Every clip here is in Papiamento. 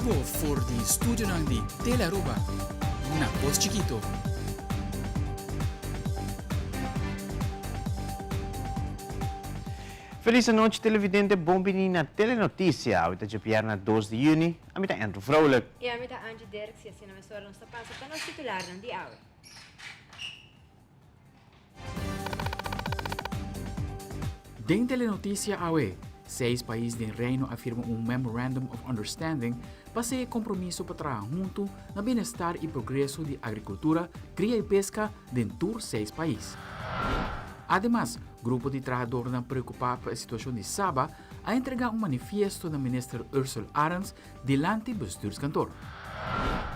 bibo for di studionan di Telearuba na Pos Chikito. Feliz anochi televidente, bon bini na Telenoticia. Awe ta djepierna dos di juni. Ami ta Andrew Vrolijk. I ami ta Angie Derks i asina mesora nos ta pasa pa nos titularnan di awe. Den Telenoticia awe, seis pais den Reino a firma un Memorandum of Understanding pa seye kompromiso pa traha huntu na bienestar i progreso di agrikultura, kria i peska den tur seis pais. Ademas, grupo di trahadornan preokupá pa e situashon di Saba a entregá un manifiesto na minister Ursell Arends dilanti bestuurskantoor.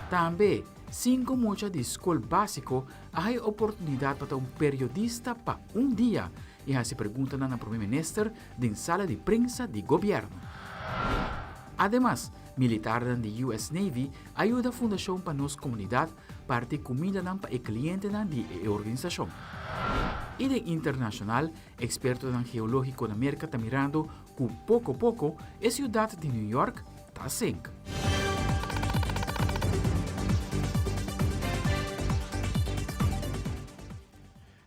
Tambe, sinku mucha di skol básiko a haya oportunidat pa ta un periodista pa un dia i hasi preguntanan na Prome Minister den sala di prensa di gobièrnu. Ademas, militarnan di US Navy a yuda Fundashon pa Nos Komunidat parti kumindanan pa e klientenan di e organisashon. I den internashonal, ekspertonan geológiko na Merka ta mirando ku poko poko e siudat di New York ta sink.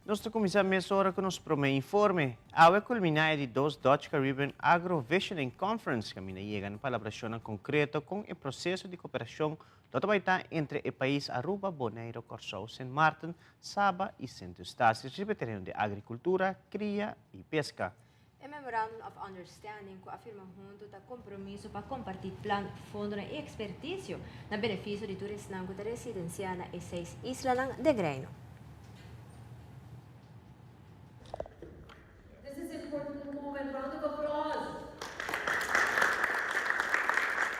Nos ta kuminsá mesora ku nos promé informe. Awe a kulminá e di dos Dutch Caribbean Agro Visioning Conference kaminda yega na palabrashonnan konkreto kon e proseso di koperashon lo ta bai ta entre e pais Aruba, Boneiru, Kòrsou, Sint Maarten, Saba i Sint Eustatius riba e tereno di agrikultura, kria i peska. E Memorandum of Understanding ku a firma huntu ta kompromiso pa kompartí plan, fondonan i ekspertisio na benefisio di tur esnan ku ta residensiá na e seis islanan den Reino.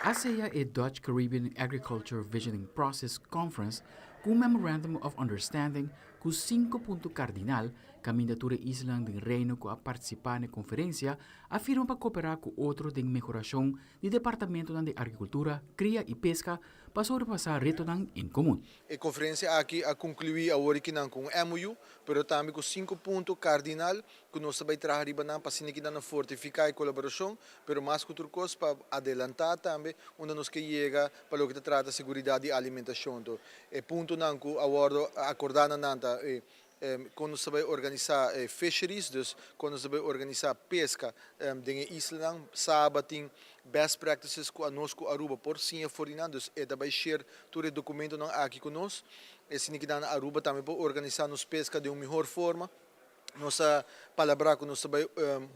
A seya e Dutch Caribbean Agriculture Visioning Process Conference ku un Memorandum of Understanding ku sinku punto kardinal Kaminda tur e islanan den Reino ku a partisipá na e konferensia a firma pa koperá ku otro den mehorashon di departamentonan di agrikultura, kria i peska pa sobrepasá retonan en komun. E konferensia aki a konkluí awor kinan ku un MOU, pero tambe ku sinku punto kardinal ku nos ta bai traha riba nan pa asina kinan nan fortifiká e kolaborashon, pero mas ku tur kos pa adelantá tambe unda nos ke yega pa loke ta trata seguridat di alimentashon. E puntonan ku a wòrdu akordá na nan ta e Kon nos ta bai organisá e fisheries, dus kon nos ta bai organisá peska den e islanan. Saba tin best practices ku anos ku Aruba por siña for di nan, dus e ta bai share tur e dokumentonan aki ku nos. E sinikina na Aruba tambe por organisá nos peska den un mihor forma. Nos a palabrá ku nos ta bai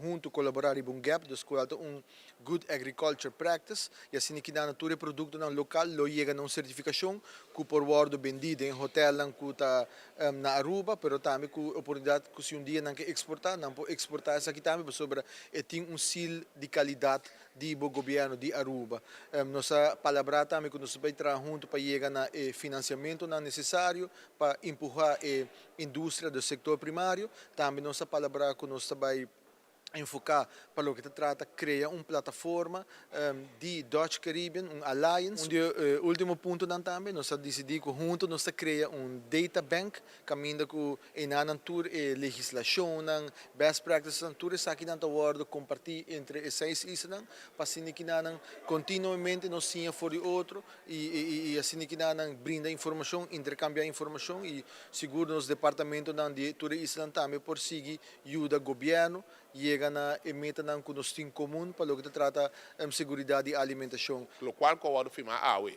huntu kolaborá riba un gap, dus kual ta un Good Agriculture Practice, y asina kina na tur e productonan local lo yega na un certificacion cu por wordo bendi den hotelnan cu ta na Aruba, pero tambe cu e oportunidad cu si un dia nan ke exporta, nan por exporta esaki tambe pasobra e tin un seal di calidad di bo gobierno di Aruba. Nos a palabra tambe cu nos ta bay traha hunto pa yega na e financiamentonan necesario pa empuha e industria del sector primario. Tambe nos a palabra cu nos ta bay enfoká pa loke ta trata krea un plataforma di Dutch Caribbean, un alliance. Un di e ultimo puntonan tambe, nos a disidí ku huntu nos ta krea un data bank kaminda ku einanan tur e legislashonnan, best practicesnan, tur esakinan ta wòrdu kompartí entre e seis islanan pa asina kinanan kontinuamente nos siña for di otro i asina kinanan brinda informashon, interkambiá informashon i sigur nos departamentonan di tur e islanan tambe por sigui Yuda gobièrnu yega na e metanan ku nos tin komun pa loke ta trata seguridat di alimentashon. Lokual ku a wòrdu firmá awe,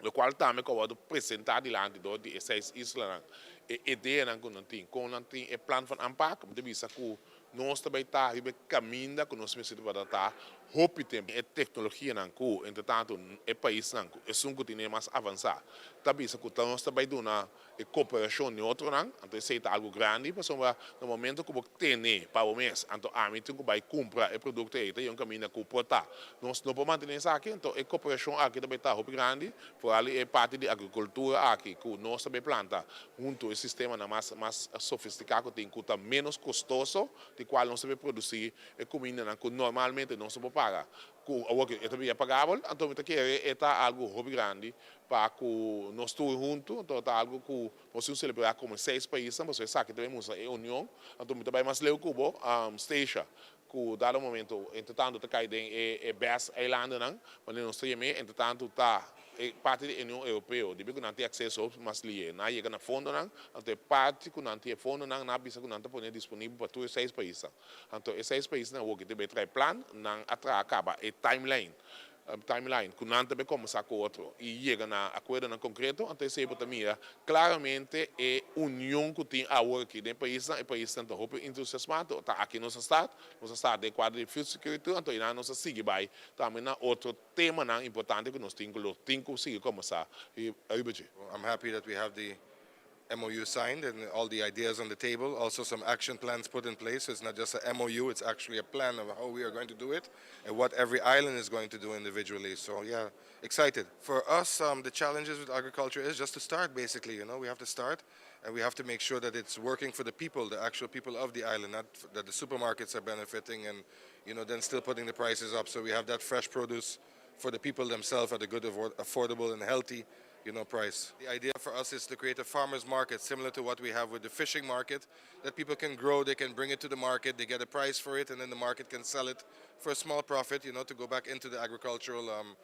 lokual tambe ku a wòrdu presentá dilanti dor di e seis islanan, e ideanan ku nan tin, kon nan tin e plan van aanpak, mi ta bisa ku nos ta bai ta riba e kaminda ku nos mester tabata ta hopi tempu. E teknologianan ku entretantu e paisnan ku esun ku tin e mas avansá ta bisa ku ta nos ta bai duna E koperashon di otronan, anto esei ta algu grandi pasobra na momento ku bo tene pa bo mes, anto ami tin ku bai kumpra e produkto ei, ta yon kaminda ku por ta. Nos no por mantené esaki, anto e koperashon aki ta bai ta hopi grandi, foral e parti di agrikultura aki ku nos ta bai planta huntu e sistemanan mas mas sofistiká ku tin ku ta ménos kostoso di kual nos ta bai produsí e kumindanan ku normalmente nos no por paga ku awor e ta bira pagabel, anto mi ta kere e ta algu hopi grandi Pa ku nos tur huntu, anto ta algu ku nos tin selebrá komo e seis paisnan, pasobra esaki ta bai mustra e union. Anto mi ta bai mas leu ku bo, Stacia, ku dado momento entretantu ta kai den e BES eilandennan, manera nos ta yam'é, entretantu ta e parti di Union Europeo, debí ku nan tin akseso mas lié, nan a yega na fondonan, anto e parti ku nan tin e fondonan, nan a bisa ku nan ta pone disponibel pa tur e seis paisnan. Anto e seis paisnan awor ki ta bay trae plan, nan a traha kaba e timeline, timeline, ku nan ta bay kombersá ku otro i yega na akuerdonan konkreto, anto esei bo ta mira klaramente e union ku tin awor aki den e paisnan, e paisnan ta hopi entusiasmá, ta aki nos a start, nos a start den e kuadro di food security, anto einan nos a sigui bay tambe na otro temanan importante ku nos tin ku lo tin ku sigui kombersá riba dje. I'm happy that we have the MOU signed and all the ideas on the table, also some action plans put in place, so it's not just a MOU, it's actually a plan of how we are going to do it and what every island is going to do individually. So yeah, excited. For us, um, the challenges with agriculture is just to start basically, you know, we have to start and we have to make sure that it's working for the people, the actual people of the island, not that the supermarkets are benefiting and, you know, then still putting the prices up. So we have that fresh produce for the people themselves at a good, affordable and healthy you know, price. The idea for us is to create a farmer's market similar to what we have with the fishing market, that people can grow, they can bring it to the market, they get a price for it, and then the market can sell it for a small profit, you know, to go back into the agricultural um,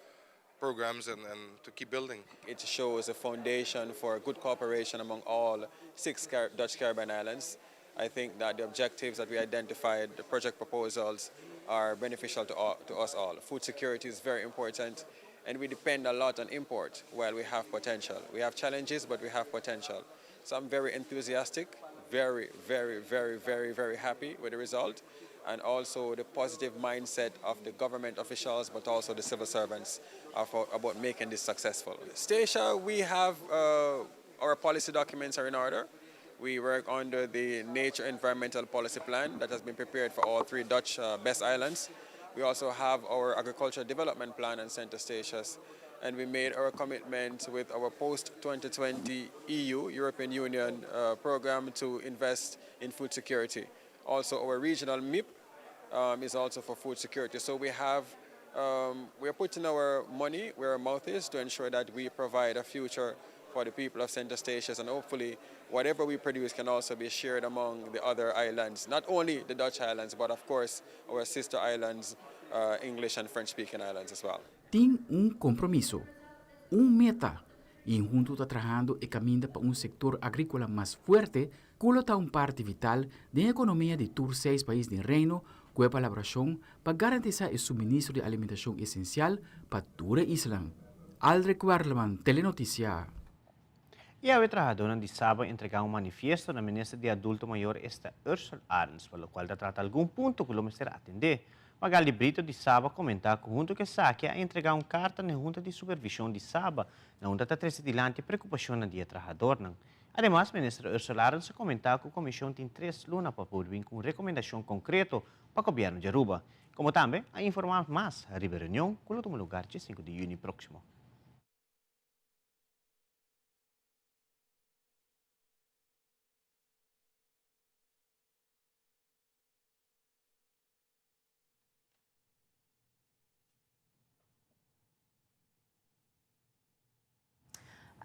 programs and, and to keep building. It shows a foundation for good cooperation among all six Car Dutch Caribbean islands. I think that the objectives that we identified, the project proposals, are beneficial to, all, to us all. Food security is very important, and we depend a lot on import while we have potential. We have challenges, but we have potential. So I'm very enthusiastic, very, very, very, very, very happy with the result and also the positive mindset of the government officials, but also the civil servants about making this successful. Statia, we have uh, our policy documents are in order. We work under the Nature Environmental Policy Plan that has been prepared for all three Dutch uh, Best Islands. We also have our Agriculture Development Plan and Center Statius. And we made our commitment with our post-2020 EU, European Union uh, program to invest in food security. Also, our regional MIP um, is also for food security. So we have um, we are putting our money where our mouth is to ensure that we provide a future for the people of Center Statius and hopefully whatever we produce can also be shared among the other islands, not only the Dutch islands, but of course our sister islands, uh, English and French-speaking islands as well. Tin un compromiso, un meta y hunto ta trahando e caminda pa un sector agricola mas fuerte cu lo ta un parti vital den economia di tur seis pais den Reino cu e palabracion pa garantisa e suministro di alimentacion esencial pa tur e islan. Aldrich Werleman, Telenoticia. I awe trahadónan di Saba entregá un manifiesto na minister di Adulto Mayor esta Ursel Arends pa lokual ta trata algun punto ku lo mester atendé. Magaldi Brito di Saba komentá ku huntu ku esaki a entregá un karta na e Hunta di Supervishon di Saba na unda ta trese dilanti e preokupashonnan di e trahadornan. Ademas minister Ursel Arends a komentá ku komishon tin tres luna pa por bin ku un rekomendashon konkreto pa gobièrnu di Aruba. Komo tambe a informá mas riba e reunion ku lo tuma lugar dje sinku di yüni próksimo.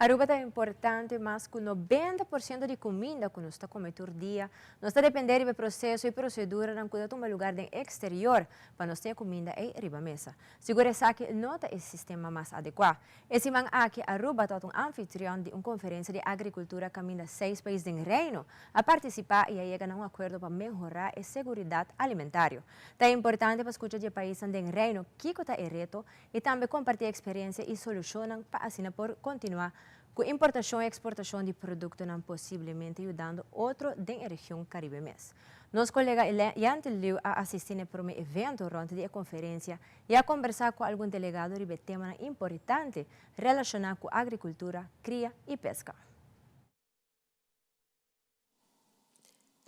Aruba ta importante mas cu 90% di cuminda cu nos ta come tur dia. Nos ta depende riba e proceso y proceduranan cu ta tuma lugar den exterior pa nos tin e cuminda ey riba mesa. Sigur esaki no ta e sistema mas adecua. E siman aki Aruba ta un anfitrion di un conferencia di agricultura caminda seis pais den Reino a participa y a yega na un acuerdo pa mehora e seguridad alimentario. Ta importante pa scucha di e paisnan den Reino kico ta e reto y tambe comparti experiencia y solucionnan pa asina por continua cu importacion y exportacion di productonan posiblemente yudando otro den e region Caribe mes. Nos colega Yanti Liu a asisti na e prome evento rond di e conferencia y a combersa cu algun delegado riba e temanan importante relaciona cu agricultura, cria y pesca.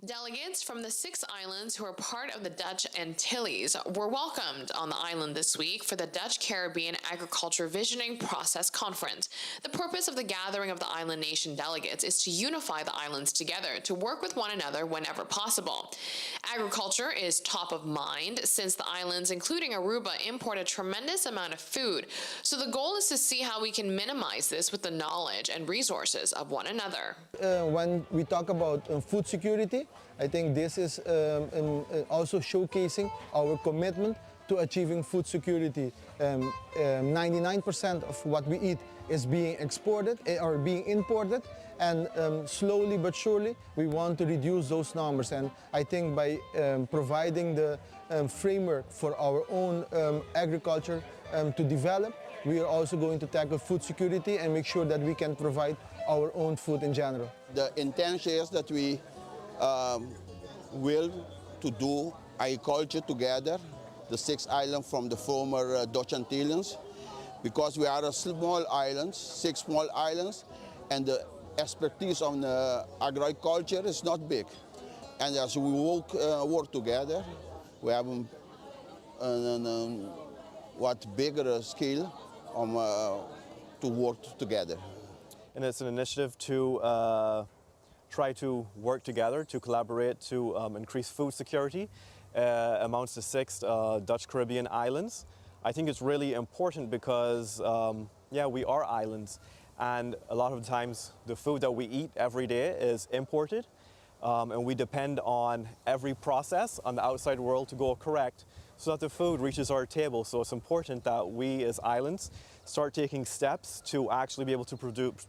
Delegates from the six islands who are part of the Dutch Antilles were welcomed on the island this week for the Dutch Caribbean Agriculture Visioning Process Conference. The purpose of the gathering of the island nation delegates is to unify the islands together to work with one another whenever possible. Agriculture is top of mind since the islands, including Aruba, import a tremendous amount of food. So the goal is to see how we can minimize this with the knowledge and resources of one another. Uh, when we talk about uh, food security, security. I think this is also showcasing our commitment to achieving food security. 99% of what we eat is being exported or being imported, and slowly but surely we want to reduce those numbers. And I think by providing the framework for our own agriculture to develop, we are also going to tackle food security and make sure that we can provide our own food in general. The intention is that we will to do agriculture together, the six islands from the former Dutch Antilles, because we are a small islands, six small islands, and the expertise on the agriculture is not big. And as we work together, we have a what bigger scale to work together. And it's an initiative to try to work together, to collaborate to increase food security amongst the six Dutch Caribbean islands. I think it's really important because, yeah, we are islands, and a lot of times the food that we eat every day is imported, and we depend on every process on the outside world to go correct so that the food reaches our table. So it's important that we as islands start taking steps to actually be able to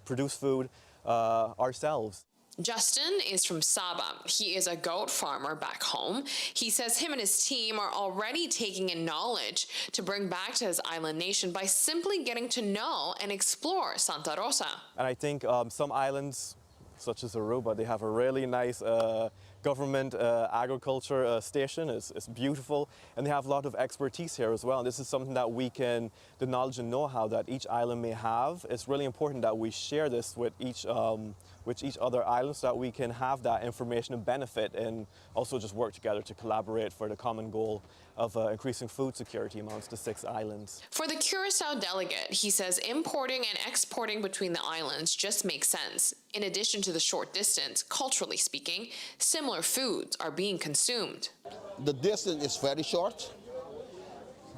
produce food ourselves. Justin is from Saba. He is a goat farmer back home. He says him and his team are already taking in knowledge to bring back to his island nation by simply getting to know and explore Santa Rosa. And I think some islands, such as Aruba, they have a really nice government agriculture station. It's beautiful, and they have a lot of expertise here as well. And this is something that we can, the knowledge and know-how that each island may have, it's really important that we share this with each other island so that we can have that information and benefit and also just work together to collaborate for the common goal of increasing food security amongst the six islands. For the Curacao delegate, he says importing and exporting between the islands just makes sense. In addition to the short distance, culturally speaking, similar foods are being consumed. The distance is very short.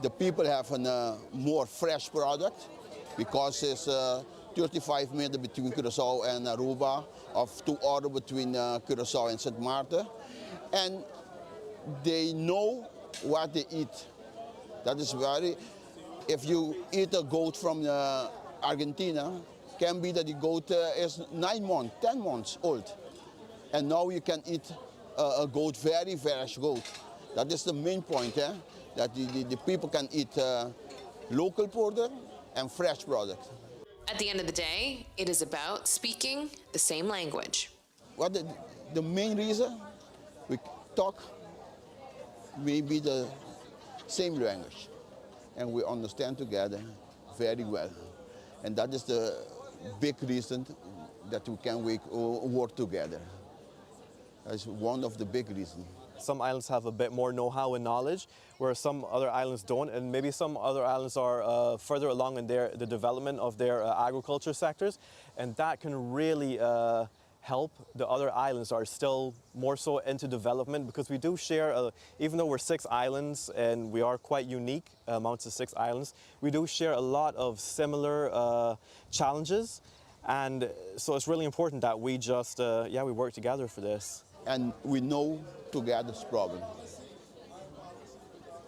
The people have a more fresh product because it's 35 minutes between Curacao and Aruba, of 2 hours between Curacao and St. Martin. And they know what they eat. That is very, if you eat a goat from Argentina, can be that the goat is 9 months, 10 months old. And now you can eat a goat, very fresh goat. That is the main point, eh? That the people can eat local product and fresh product. At the end of the day, it is about speaking the same language. What the main reason we talk maybe the same language and we understand together very well. And that is the big reason that we can work together. That's one of the big reasons. Some islands have a bit more know-how and knowledge, whereas some other islands don't, and maybe some other islands are further along in the development of their agriculture sectors, and that can really help the other islands that are still more so into development, because we do share, even though we're six islands and we are quite unique amongst the six islands, we do share a lot of similar challenges, and so it's really important that we just, yeah, we work together for this. And we know together this problem.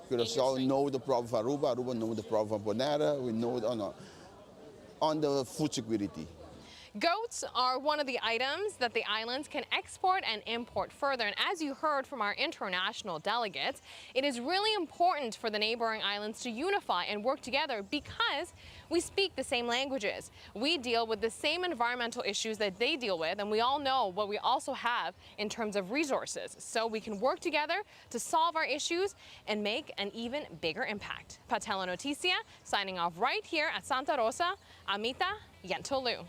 Curacao know the problem of Aruba, Aruba know the problem of Bonaire, we know on the food security. Goats are one of the items that the islands can export and import further. And as you heard from our international delegates, it is really important for the neighboring islands to unify and work together because we speak the same languages. We deal with the same environmental issues that they deal with, and we all know what we also have in terms of resources. So we can work together to solve our issues and make an even bigger impact. Pa Telenoticia, signing off right here at Santa Rosa, Ami ta Yentl Lieuw.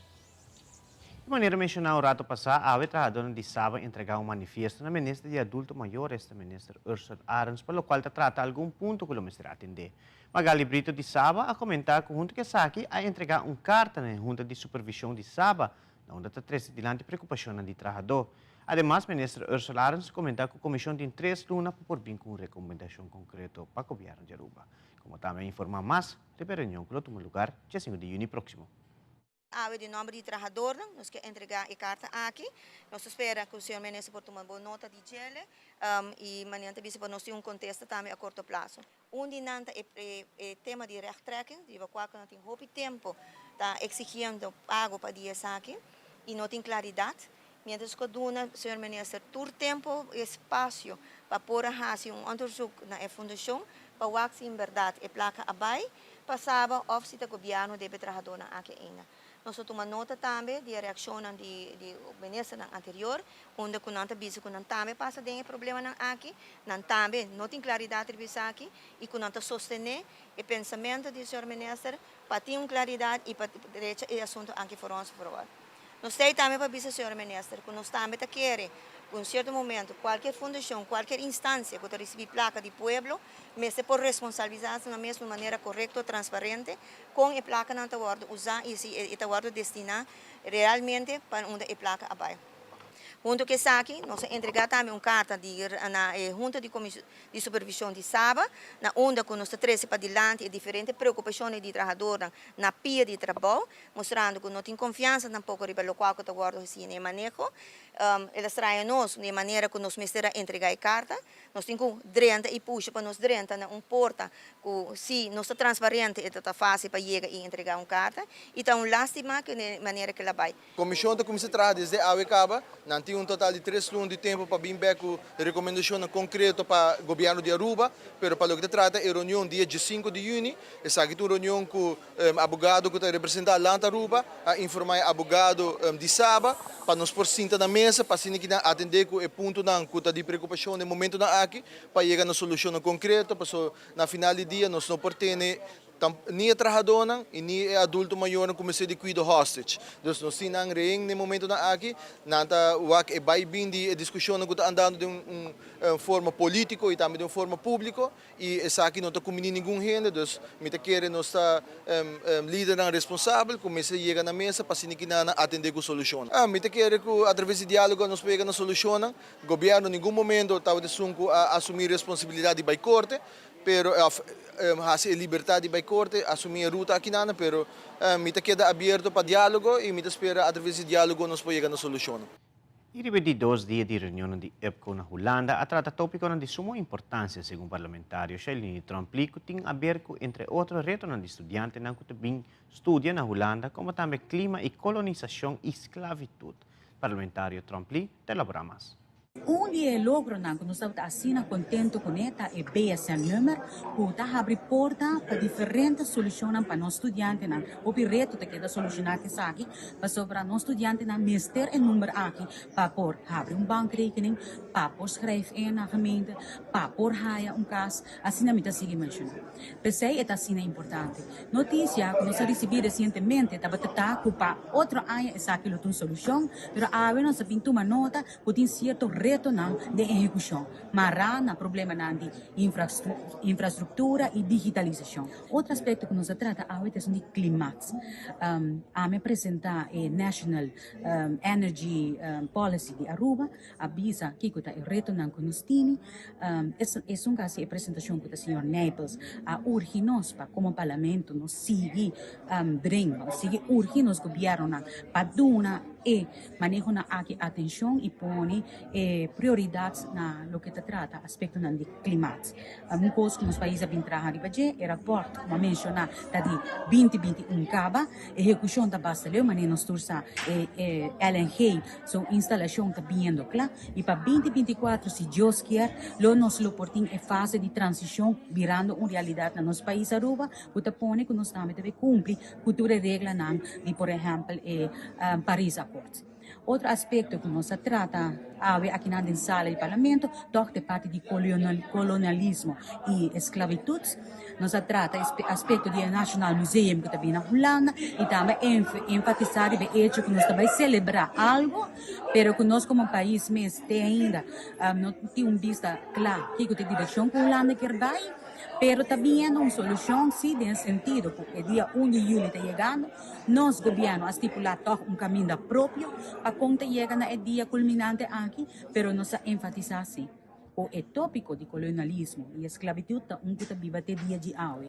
Di manera menciona un rato pasa, awe trahadornan di SABA a entrega un manifiesto na minister di Adulto Mayor, minister Ursell Arends, pa loke ta trata algun punto cu lo mester atende. Magali Brito di SABA a comenta cu hunto cu esaki a entrega un carta na Hunta di Supervision di SABA, unda ta trece dilanti preocupacion di trahado. Ademas, minister Ursell Arends a comenta cu e comision tin 3 luna pa por bin cu un recomendacion concreto pa gobierno di Aruba. Como tambe informa mas, e reunion cu lo tuma luga dia 5 di juni proximo. Awe di nomber di trahadornan nos ke entrega e karta aki. Nos ta spera ku señor minister por tuma bon nota di djele i manera ta bisa pa nos tin un kontesta tambe a korto plaso. Un di nan ta e tema di rechttrekking, riba kua ku nan tin hopi tempu ta eksigiendo pago pa di esaki i no tin klaridat. Mientras ku a duna señor minister tur tempu i espasio pa por a hasi un onderzoek na e fundashon pa wak si en bèrdat e plaka a bai pa Saba òf si ta gobièrnu debe trahadónan aki ainda. Nos a tuma nota tambe di e reakshonnan di di ministernan anterior unda ku nan ta bisa ku nan tambe pasa den e problemanan aki, nan tambe no tin klaridat riba esaki i ku nan ta sostené e pensamentu di señor minister pa tin un klaridat i pa drecha e asuntu aki for ons for al. Nos ta ei tambe pa bisa señor minister ku nos tambe ta kere ku un sierto momento kualkier fundashon, kualkier instansia ku ta risibí plaka di pueblo mester por responsabilisá nan mes di un manera korekto, transparente kon e plakanan ta wòrdu usá i si e ta wòrdu destiná realmente pa unda e plaka a bai. Hunto ku esaki nos a entregá tambe un karta di na e Hunta di di Supervishon di Saba na unda ku nos ta trese padilanti e diferente preokupashonnan di trahadornan na pia di trabou. Mustrando cu no tin confiansa tampoco riba locual cu ta wordo haci na e maneho. El a straña nos di e manera cu nos mester a entrega e carta. Nos tin cu drenta y pusha pa nos drenta na un porta cu si nos ta transparente e ta ta facil pa yega y entrega un carta. Y ta un lastima cu e manera cu el a bay. Comision ta cuminsa traha desde awe caba. Nan tin un total di tres luna di tempo pa bin bek cu recomendacionnan concreto pa Gobierno di Aruba. Pero pa loke ta trata e reunion dia diesinco di juni, esaki ta un reunion cu Abogado ku ta representá Land Aruba a informá e abogado di Saba pa nos por sinta na mesa pa asina kinan atendé ku e puntonan ku ta di preokupashon den momentonan aki pa yega na solushonnan konkreto pasobra na final di dia nos no por tene ni e trahadónan i ni e adulto mayornan ku mester di kuido hostage. Dus nos tin nan rehen den momentonan aki nan ta wak e bai bin di e diskushonnan ku ta andando den un forma polítiko i tambe den un forma públiko. I esaki no ta kumbiní ningun hende, dus mi ta kere nos ta lidernan responsabel ku mester yega na mesa pa asina kina nan atendé ku solushonnan. Mi ta kere ku atraves di diálogo nos por yega na solushonnan. Gobièrnu ningun momento tabata esun ku a asumí responsabilidat di bai korte, pero òf hasi e libertat di bai korte, asumí e ruta akinanan, pero mi ta keda abierto pa diálogo i mi ta spera atraves di diálogo nos por yega na solushonnan. I riba e di dos dia di reunionnan di IPCO na Hulanda a trata tópikonan di sumo importansia segun parlamentario Shailene Tromp-Lee ku tin aber ku entre otro retonan di studiantenan ku ta bin studia na Hulanda komo tambe klima i kolonisashon i sklavitut. Parlamentario Tromp-Lee ta elaborá mas. Un di e logronan ku nos tabata asina kontentu kuné ta e BSN-nummer ku ta habri porta pa diferente solushonnan pa nos studiantenan. Hopi reto ta keda solushoná ku esaki pasobra nos studiantenan mester e number aki pa por habri un bankrekening, pa por schrijf in na gemeente, pa por haya un kas, asina mi ta sigui menshoná. P'esei e ta asina importante. Notisia ku nos a risibí resientemente tabata ta ku pa otro aña esaki lo ta un solushon, pero awe nos a bin tuma nota ku tin sierto retonan den ehekushon, mará na problemanan di infrastruktura i digitalisashon. Otro aspekto ku nos a trata awe ta esun di klimat. Ami a presentá e National Energy Policy di Aruba, a bisa kiko ta e retonan ku nos tini. Esun ka hasi e presentashon ku ta señor Nijpels a urgi nos pa komo parlamento nos sigui dring, nos sigui urgi nos gobièrnunan pa duna e manehonan aki atenshon i pone e prioridat na loke ta trata aspektonan di klimat. Un kos ku nos pais a bin traha riba dje, e rapòrt ku a menshoná ta di binti 21 kaba, ehekushon ta basta leu, manera nos tur sa e LNG su instalashon ta biniendo kla i pa 2024 si Dios kier lo nos lo por tin e fase di transishon birando un realidat na nos pais Aruba ku ta pone ku nos tambe ta bay kumpli ku tur e reglanan di por ehèmpel e Paris Accord. Otro aspekto ku nos a trata awe akinan den sala di parlamento tòg ta e parti di kolonialismo i esklabitut. Nos a trata e aspekto di e Nationaal Museum ku ta bini na Hulanda i tambe enfatisá riba e echo ku nos ta bai selebrá algu pero ku nos komo pais mes te ainda no tin un bista kla kiko ta e direkshon ku Hulanda kier bai. Pero ta biniendo un solushon si den e sentido ku e dia un di yuli ta yegando. Nos gobièrnu a stipulá tòg un kaminda propio pa kon ta yega na e dia kulminante aki, pero nos a enfatisá si ku e tópiko di kolonialismo i esklabitut ta un ku ta biba te dia djawe.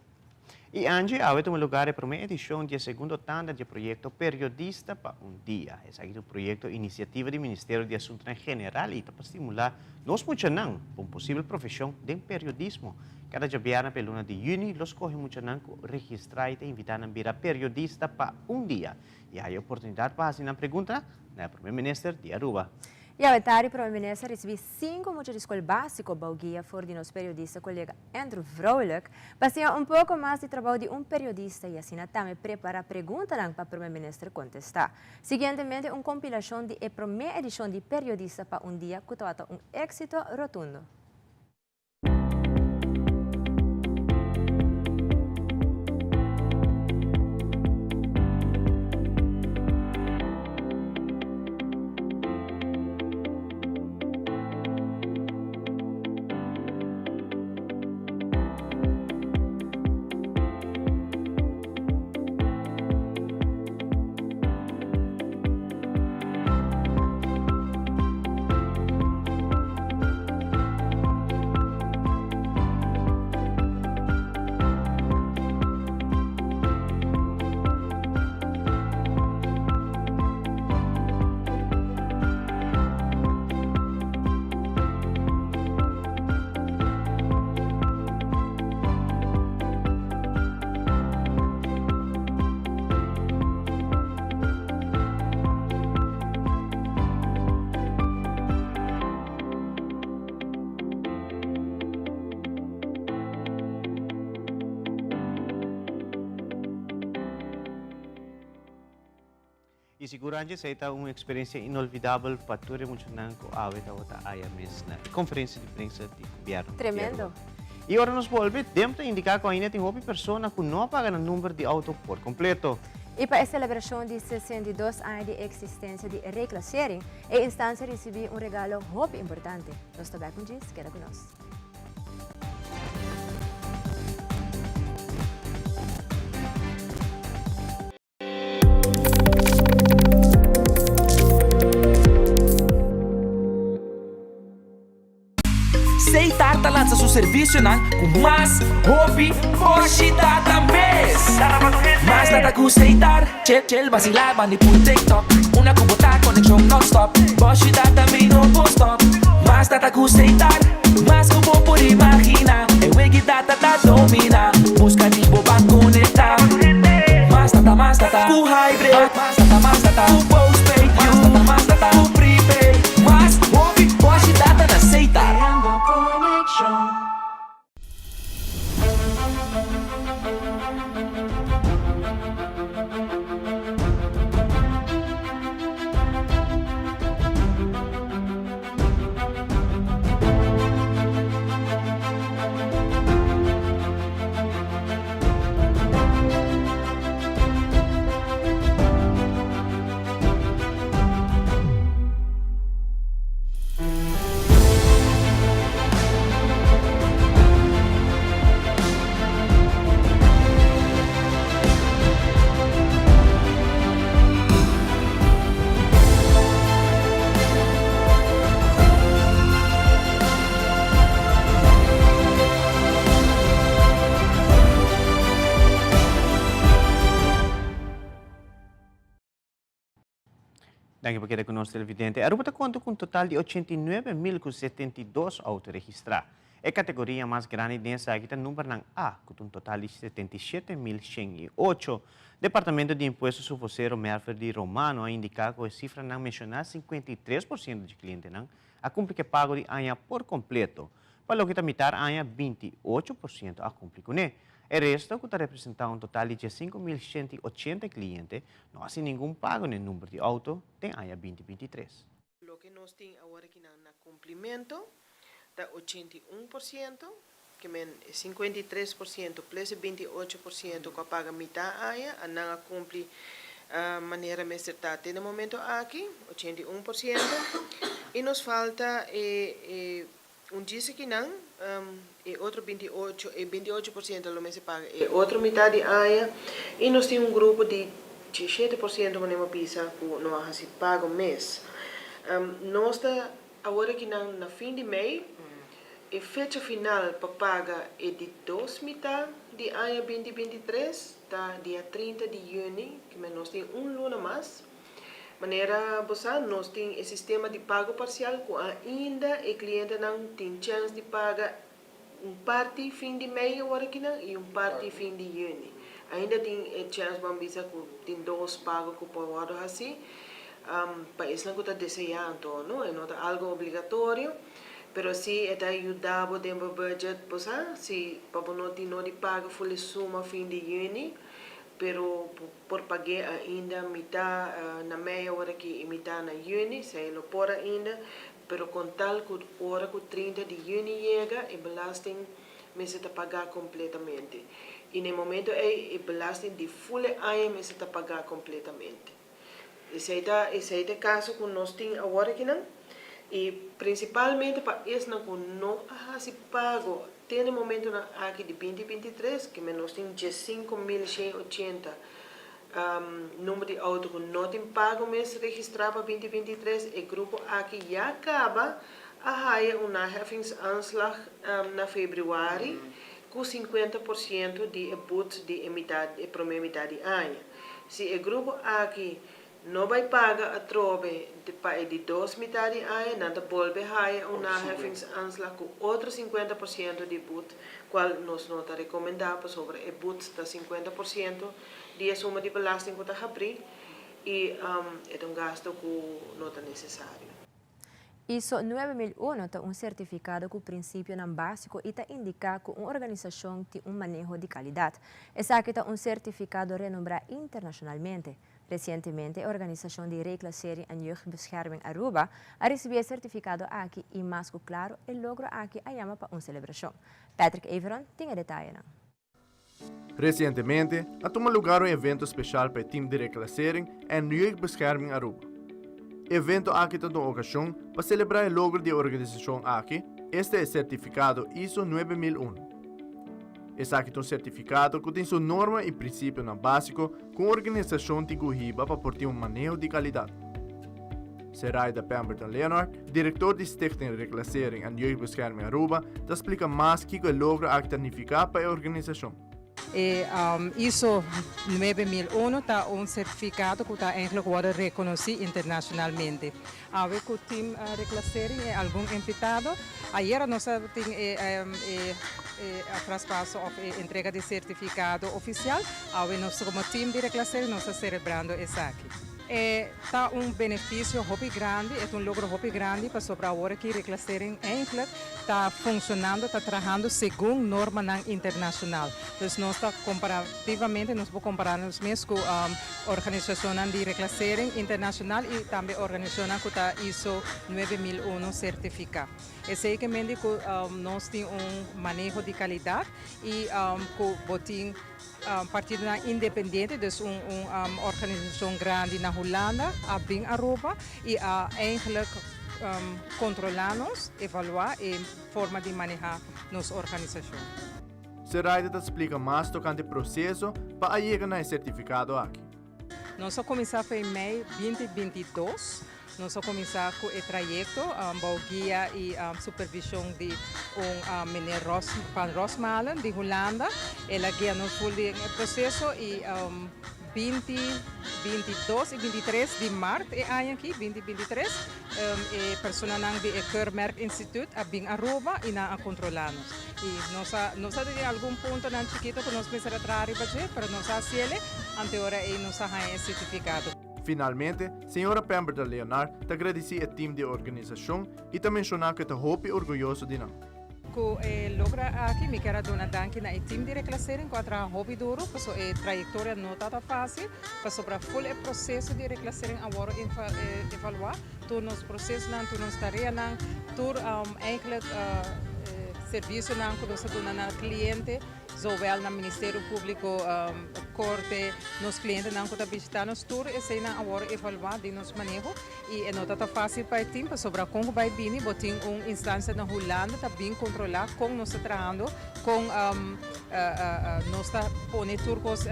Y Angie, awe tuma lugar e prome edicion di e segundo tanda di e proyecto Periodista pa un Dia. Esaki ta un proyecto iniciativa di Ministerio di Asuntonan General y ta pa stimula nos muchanan pa un posibel profesion den periodismo. Cada djabièrnè pa e luna di juni lo scoge muchanan cu registra y ta invita nan bira periodista pa un dia y haya oportunidad pa haci nan pregunta na e Prome Minister di Aruba. Y awe tardi Prome Minister a ricibi Cinco mucha di scol basico bou guia for di nos periodista colega Andrew Vrolijk pa siña un poco mas di trabou di un periodista y asina tambe prepara preguntanan pa Prome Minister contesta. Siguientemente un compilacion di e prome edicion di Periodista pa un Dia cu tabata un exito rotundo. Y sigur Angie esey ta un experiencia inolvidabel pa tur e muchanan cu awe tabata aya mes na e conferencia di prensa di gobierno di Tremendo. Aruba. Y ora nos bolbe, Dem ta indica cu ainda tin hopi persona cu no a paga nan number di auto por completo. Y pa e celebracion di 62 aña di existencia di Reclassering, e instancia ricibi un regalo hopi importante. Nos ta back un djis, keda cu nos. Seitar ta lansa su servisionan ku mas hopi boshi data mes. Mas data ku Seitar, chel chel basilá bandi pul TikTok. Una ku bo ta konekshon nònstòp, boshi data mi no por stòp. Mas data ku Seitar, mas ku bo por imaginá. E wegi data ta dominá, buska di bo ban konektá. Mas data, mas data ku hybrid. Mas data, mas data ku postpaid. Mas data, mas data ku prepaid. Mas hopi boshi data na Seitar. Creando conexion. Danki pa keda ku nos televidente. Aruba ta konta ku un total di 89 mil ku 72 outo registrá. E kategoria mas grandi den esaki ta numbernan A, ku ta un total di 77 108. Departamento di Impuesto su vocero Merver di Romano a indiká ku e sifranan menshoná 53% di klientenan a kumpli ku e pago di aña por kompleto. Pa loke ta mitar aña, 28% a kumpli kuné. E resto, ku ta representá un total di 15 180 kliente, no a hasi ningun pago na e number di outo den aña 2023. Loke nos tin awor aki na kumplimentu ta 81%, ke men 53% plus e 28% ku a paga mitar aña, a nan a kumpli manera mester ta te na momento aki, 81%. I nos falta e un djis akinan, e otro 28, e 28% lo mester paga e otro mitar di aña. I nos tin un grupo di 17% manera mi a bisa ku no a hasi pago mes. Nos ta awor akinan na fin di mei, e fecha final pa paga e di dos mitar. di aña 2023 ta dia 30 di yüni, ke men nos tin un luna mas. Manera bo sa, nos tin e sistema di pago parsial ku ainda e klientenan tin chèns di paga un parti fin di mei awor akinan i un parti fin di yüni. Ainda tin e chèns ban bisa ku tin dos pago ku por wòrdu hasí pa esnan ku ta deseá anto no, e no ta algu obligatorio, pero si e ta yuda bo den bo budget bo sa, si pa bo no tin no di paga ful e suma fin di yüni, pero bo por pag'é ainda mitá na mei awor aki i mitá na yüni, esei lo por ainda, pero kon tal ku ora ku 30 di yüni yega e belasting mester ta pagá kompletamente. I na e momento ei e belasting di ful e aña mester ta pagá kompletamente. Esei ta esei ta e kaso ku nos tin awor akinan i prinsipalmente pa esnan ku no a hasi pago te na e momentonan aki di 2023, ke men nos tin 15.180 number di outo ku no tin pago mes registrá pa 2023, e grupo aki ya kaba a haya un naheffingsaanslag na febrüari ku 50% di e but di e mitad e promé mitad di aña. Si e grupo aki no bai paga atrobe pa e di dos mitad di aña, nan ta bolbe haya un naheffingsaanslag ku otro 50% di but, kual nos no ta rekomendá pasobra e but ta 50% di e suma di belasting ku ta habrí i e ta un gasto ku no ta nesesario. ISO 9001 ta un sertifikado ku prinsipionan básiko i ta indiká ku un organisashon tin un maneho di kalidat. Esaki ta un sertifikado renombrá internashonalmente. Resientemente e organisashon di Reclassering en Jeugdbescherming Aruba a risibí e sertifikado aki i mas ku klaro e logro aki a yama pa un selebrashon. Patrick Everon tin e detayenan. Resientemente a tuma lugar un evento speshal pa e team di Reclassering en Jeugdbescherming Aruba. E evento aki ta un okashon pa selebrá e logro di e organisashon aki, esta e sertifikado ISO 9001. Esaki ta un sertifikado ku tin su norma i prinsipionan básiko ku un organisashon tin ku hiba pa por tin un maneho di kalidat. Seraida Pemberton Leonard, direktor di Stichting Reclassering en Jeugdbescherming Aruba, ta splika mas kiko e logro aki ta nifiká pa e organisashon. E ISO 9001 ta un sertifikado ku ta eigenlijk wòrdu rekonosí internashonalmente. Awe ku Team Reclassering e algun invitado. Ayera nos a tin e e traspaso òf e entrega di sertifikado ofisial. Awe nos komo team di Reclassering nos ta selebrando esaki. E ta un beneficio hopi grandi, e ta un logro hopi grandi pasobra awor aki Reclassering eigenlijk ta funcionando, ta trahando segun normanan internacional. Dus nos ta comparativamente, nos por compara nos mes cu organisacionnan di reclassering internacional y tambe organisacionnan cu ta ISO 9001 certifica. Esey ke mende cu nos tin un maneho di calidad y cu bo tin Partidonan independiente, dus un un organisacion grandi na Hulanda a bin Aruba y a eigenlijk controla nos, evalua e forma di maneha nos organisacion. Seraida ta splika mas tokante e proseso pa a yega na e sertifikado aki. Nos a kuminsá for e mei 2022. Nos a kuminsá ku e trayekto bou guia i supervishon di un meneer Ros van Rosmalen di Hulanda. El a guia nos ful den e proseso i 2022 i 23 di mart e aña aki, 2023, e personanan di e Keurmerk Instituut a bin Aruba i nan a kontrolá nos. I nos a nos a tin algun puntonan chikito ku nos mester a traha riba dje, pero nos a hasiel ante ora ei nos a haña e sertifikado. Finalmente, señora Pemberton Leonard ta gradisí e tim di e organisashon i ta menshoná ku e ta hopi orguyoso di nan. Ku e logra aki mi kier a duna danki na e tim di Reclassering ku a traha hopi duru pasobra e trayektoria no tabata fásil pasobra ful e proseso di Reclassering a wòrdu evaluá, tur nos prosesonan, tur nos tareanan, tur eigenlijk servisionan ku nos ta duna na kliente. Zowel na Ministerio Públiko, Korte, nos klientenan ku ta bishitá nos, tur eseinan a wòrdu evaluá den nos maneho i e no ta ta fásil pa e tim pasobra kon ku bai bini bo tin un instansia na Hulanda ta bin kontrolá kon nos ta trahando, kon nos ta pone tur kos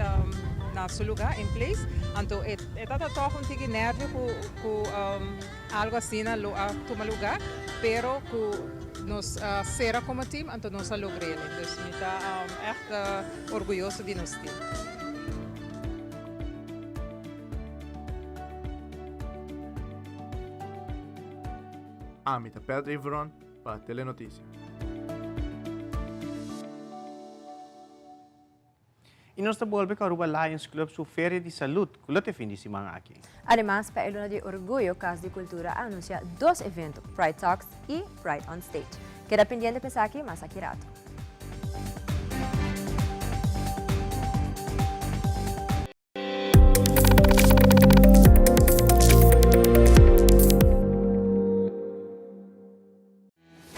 na su lugá, in place. Anto e ta ta tòg un tiki nèrvio ku algu asina lo a tuma lugá, pero ku. nos a sera komo team anto nos a logr'é. Dus mi ta ègt orguyoso di nos team. Ami ta Pedro Iveron pa Telenoticia. Y nos ta bolbe cu Aruba Lions Club su Feria di Salud cu lo te fin di siman aki. Ademas pa e luna di orguyo Cas di Cultura a anuncia dos evento, Pride Talks y Pride on Stage. Keda pendiente pa esaki mas aki rato.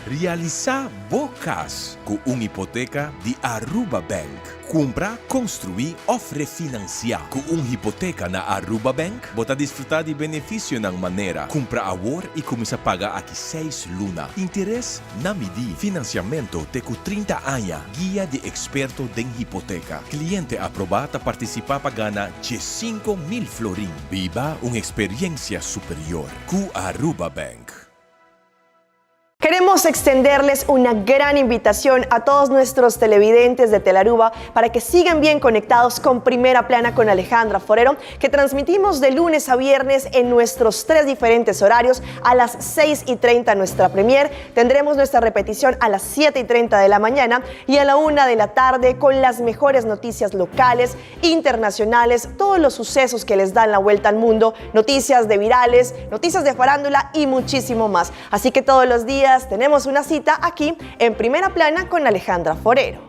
Realisá bo kas ku un hipoteka di Aruba Bank. Kumpra, konstruí òf refinansiá. Ku un hipoteka na Aruba Bank, bo ta disfrutá di benefisionan manera, kumpra awor i kuminsá paga aki seis luna, interes na midí, finansiamentu te ku 30 aña, guia di eksperto den hipoteka. Kliente aprobá ta partisipá pa gana 15,000 florin. Biba un eksperiensia superior ku Aruba Bank. Queremos extenderles una gran invitación a todos nuestros televidentes de Telaruba para que sigan bien conectados con Primera Plana con Alejandra Forero, que transmitimos de lunes a viernes en nuestros tres diferentes horarios a las 6 y 30 nuestra premier. Tendremos nuestra repetición a las 7 y 30 de la mañana y a la 1 de la tarde con las mejores noticias locales, internacionales, todos los sucesos que les dan la vuelta al mundo, noticias de virales, noticias de farándula y muchísimo más. Así que todos los días tenemos una cita aquí en Primera Plana con Alejandra Forero.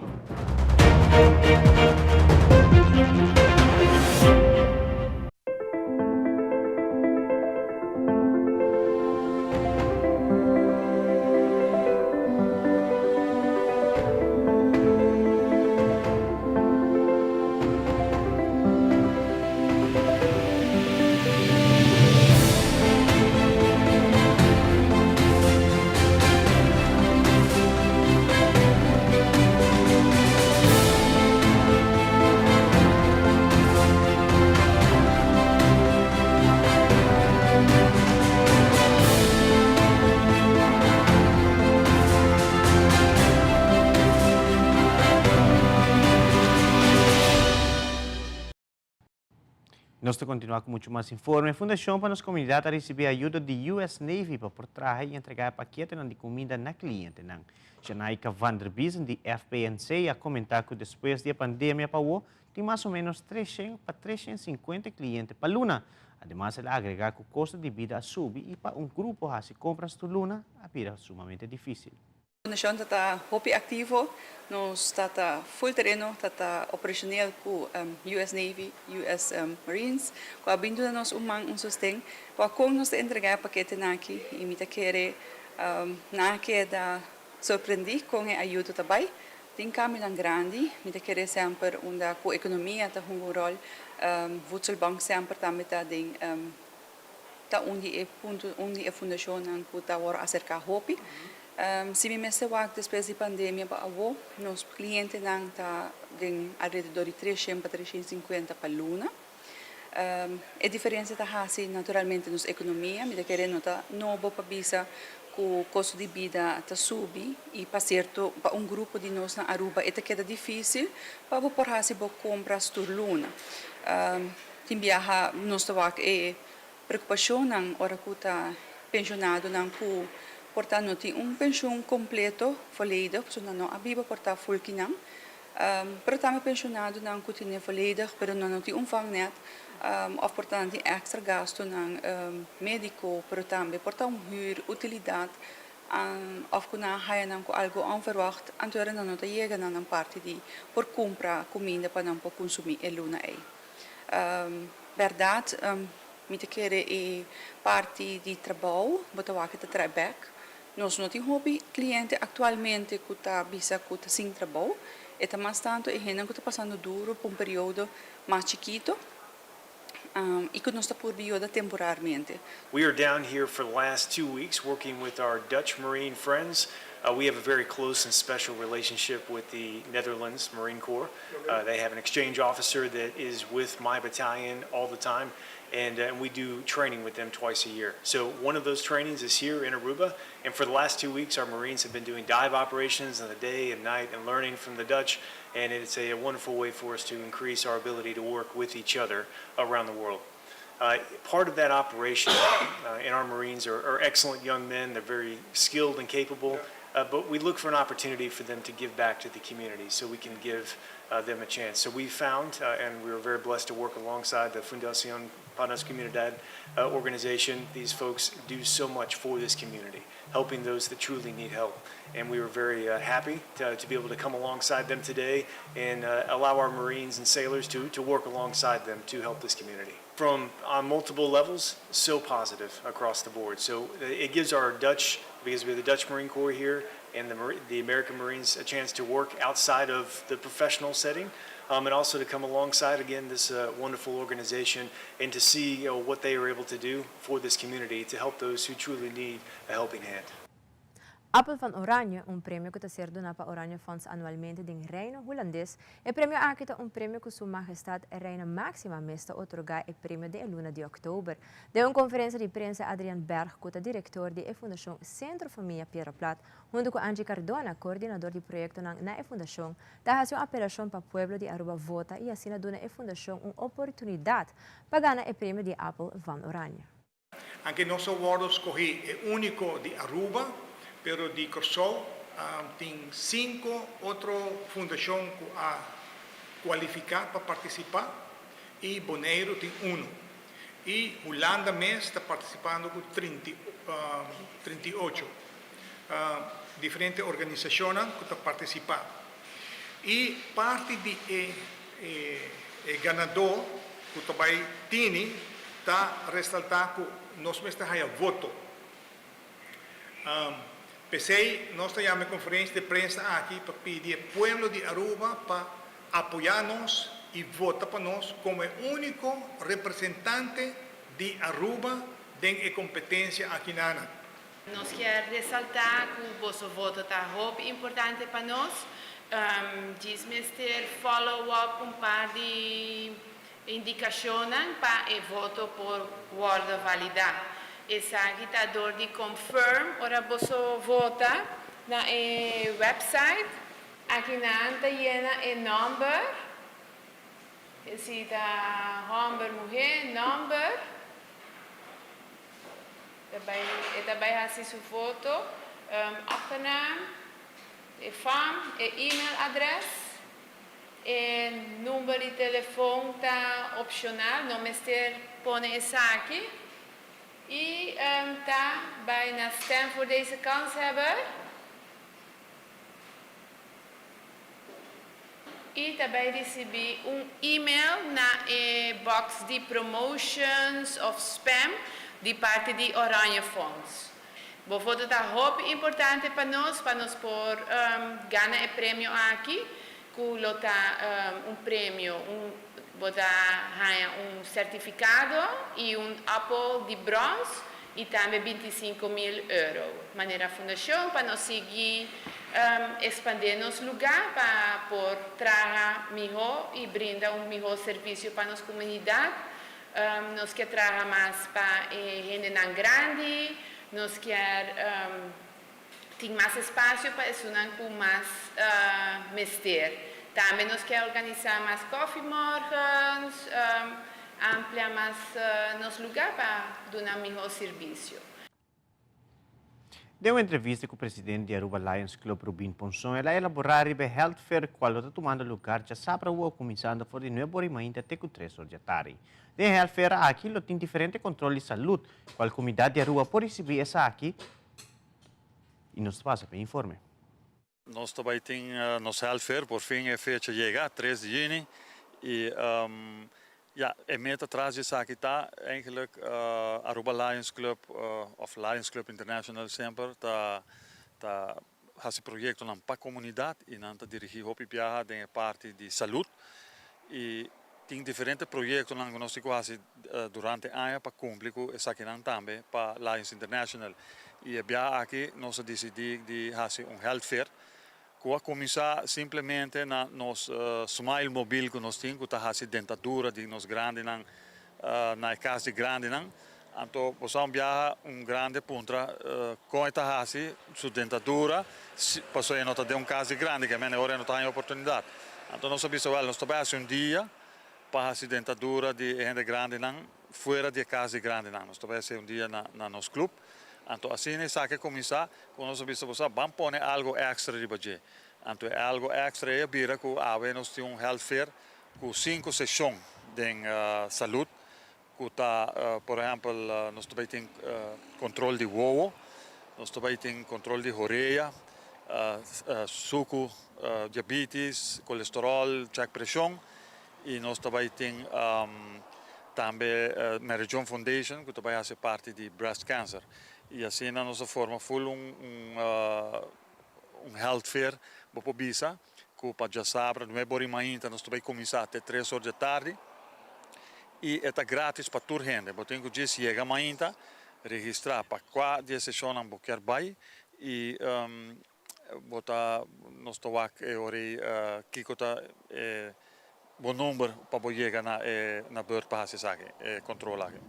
Nos ta continua cu mucho mas informe. Fundacion pa nos Comunidad a ricibi ayudo di US Navy pa por traha y entrega e paketenan di cuminda na clientenan. Janaika van der Biesen di FPNC a comenta cu despues di e pandemia pa awo tin mas o menos 300 pa 350 cliente pa luna. Ademas el a agrega cu costo di bida a subi y pa un grupo haci compras tur luna a bira sumamente dificil. Fundashon ta ta hopi aktivo, nos ta ta full tereno, ta ta operacioneel ku US Navy, US Marines, ku a bin duna nos un man, un sosten, ku a kon nos ta entregá e paketenan aki i mi ta kere nan a keda sorprendí kon e ayudo ta bai. Tin kambionan grandi, mi ta kere semper unda ku ekonomia ta hunga un ròl, Voedselbank semper tambe ta den ta un di e punto, un di e fundashonnan ku ta wòrdu aserká hopi. Si mi mester wak despues di pandemia pa awo, nos klientenan ta den alrededor di treshen pa treshen sinkuenta pa luna. E diferensia ta hasi naturalmente nos ekonomia, mi ta kere no ta nobo pa bisa ku kosto di bida ta subi i pa sierto pa un grupo di nos na Aruba e ta keda difísil pa bo por hasi bo kompras tur luna. Tin biaha nos ta wak e preokupashonnan ora ku ta penshonadonan ku por ta no tin un penshun kompleto, volledig, pasobra nan no a biba por ta ful kinan. Pero tambe penshonadonan ku tene volledig pero nan no tin un vangnet òf por ta nan tin èkstra gastunan médiko, pero tambe por ta un hür, utilidat òf ku nan a haya nan ku algu ònverwagt, anto ora nan no ta yega na nan parti di por kumpra kuminda pa nan por kunsumí e luna ei. Bèrdat, mi ta kere e parti di trabou bo ta wak ta trae bèk. Nos no tin hopi kliente aktualmente ku ta bisa ku ta sin trabou. E ta mas tantu e hendenan ku ta pasando duru pa un periodo mas chikitu i ku nos ta purba yuda temporarmente. We are down here for the last two weeks working with our Dutch Marine friends. We have a very close and special relationship with the Netherlands Marine Corps. They have an exchange officer that is with my battalion all the time, and, and we do training with them twice a year. So one of those trainings is here in Aruba, and for the last two weeks, our Marines have been doing dive operations in the day and night and learning from the Dutch, and it's a, a wonderful way for us to increase our ability to work with each other around the world. Uh, part of that operation, uh, and our Marines are, are excellent young men. They're very skilled and capable. Uh, but we look for an opportunity for them to give back to the community so we can give uh, them a chance. So we found, uh, and we were very blessed to work alongside the Fundación Pa Nos Comunidad uh, organization. These folks do so much for this community, helping those that truly need help. And we were very uh, happy to, to be able to come alongside them today and uh, allow our Marines and sailors to, to work alongside them to help this community. From on multiple levels, so positive across the board. So uh, it gives our Dutch, because we have the Dutch Marine Corps here, and the, the American Marines a chance to work outside of the professional setting, um, and also to come alongside, again, this uh, wonderful organization and to see you know, what they are able to do for this community to help those who truly need a helping hand. Appel van Oranje, un premio cu ta ser duna pa Oranje Fonds anualmente den Reino Hulandes. E premio aki ta un premio cu Su Mahestad Reina Maxima mes ta otorga e premio den luna di october. Den un conferencia di prensa Adrian Berg, cu ta director di e Fundacion Centro Famia Piedra Plat, hunto cu Angie Cardona, coordinador di proyecto na e fundacion, ta haci un apelacion pa pueblo di Aruba vota y asina duna e fundacion un oportunidad pa gana e premio di Appel van Oranje. Aunke nos a wordo scogi e unico di Aruba, pero di Corsou tin cinco otro fundacion cu a cualifica pa participa y Boneiro tin uno. Y Hulanda mes ta participando cu 38 diferente organisacion cu ta participa. Y parti di e, e, e ganado cu tambe tin ta resalta cu nos mes ta haya voto. P'esey, nos ta yama conferencia di prensa aki pa pidi e pueblo di Aruba pa apoya nos y vota pa nos como unico representante di Aruba den competencia aki na. Nos kier resalta cu boso voto ta hopi importante pa nos. Djis mester follow up un par di indicacion pa e voto por wordo valida. Esaki ta door di confirm ora boso vota na e website. Aki nan ta yena e number. Si ta homber, muhe, number. Daarbij, daarbij haci su foto, achternaam, e fam, e e-mailadres, e number di telefon ta opcional, no mester pone esaki. Y ta bay na stem voor deze kanshebber. Y ta bay ricibi un e-mail na e box di promotions of spam di parti di Oranje Fonds. Bo voto ta hopi importante pa nos, pa nos por gana e premio aki, cu lo ta un premio, un bo ta haya un certificado y un appel di brons y tambe 25.000 euro. Manera fundacion pa nos sigui expande nos lugar pa por traha miho y brinda un miho servicio pa nos comunidad. Nos kier traha mas pa hendenan grandi, nos kier tin mas espacio pa esunnan cu mas mester. Tambe nos kier organisa mas koffiemorgens, amplia mas nos lugar pa duna miho servicio. Den un entrevista cu presidente di Aruba Lions Club Rubin Ponson, el a elabora riba Health Fair cual ta tumando lugar diasabra cuminsando for di 9 or di mainta te cu 3 or di atardi. Den Health Fair aki lo tin diferente control di salud, cual comunidad di Aruba por ricibi esaki y nos pasa pa informe. Nos tambe tin nos Health Fair, por fin e fecha a yega, 3 di juni. Y ja, e meta tras di esaki ta eigenlijk Aruba Lions Club of Lions Club International semper ta ta hasi proyectonan pa comunidad y nan ta dirigi hopi biaha den parti di salud y Tin diferente proyectonan cu nos tin cu haci durante aña pa cumpli cu esakinan tambe pa Lions International. Y e biaha aki nos a dicidi di haci un health fair cu a cuminsa simplemente na nos smile mobil cu nos tin cu ta haci dentadura di nos grandinan na e cas di grandinan. Anto bo sa un biaha un grandi puntra con e ta haci su dentadura pasobra e no ta den un cas di grandi ke mene ora e no ta haña oportunidad. Anto nos a bisa wel nos ta bay haci un dia pa haci dentadura di e hende grandinan fuera di e cas di grandinan. Nos ta bay haci un dia na nos club. Anto asina esaki a cuminsa cu nos a bisa bo sa ban pone algo extra riba dje. Anto e algo extra ey a bira cu awe nos tin un health fair cu cinco sesion den salud. Ku ta por ehèmpel nos ta bai tin kontrol di wowo, nos ta bai tin kontrol di horea, suku, diabitis, kolesteròl, chèk preshon i nos ta bai tin tambe Mary Joan Foundation ku ta bai hasi parti di breast cancer. I asina nos a forma ful un un health fair bo por bisa ku pa djasabra nuebe ora i mainta nos ta bai kuminsá te tres or dje tardi i e ta gratis pa tur hende. Bo tin ku djis yega mainta, registrá pa kua di e seshonnan bo kier bai i bo ta nos ta wak e ora ei kiko ta e bo number pa bo yega na e na beurt pa hasi esaki, e control aki.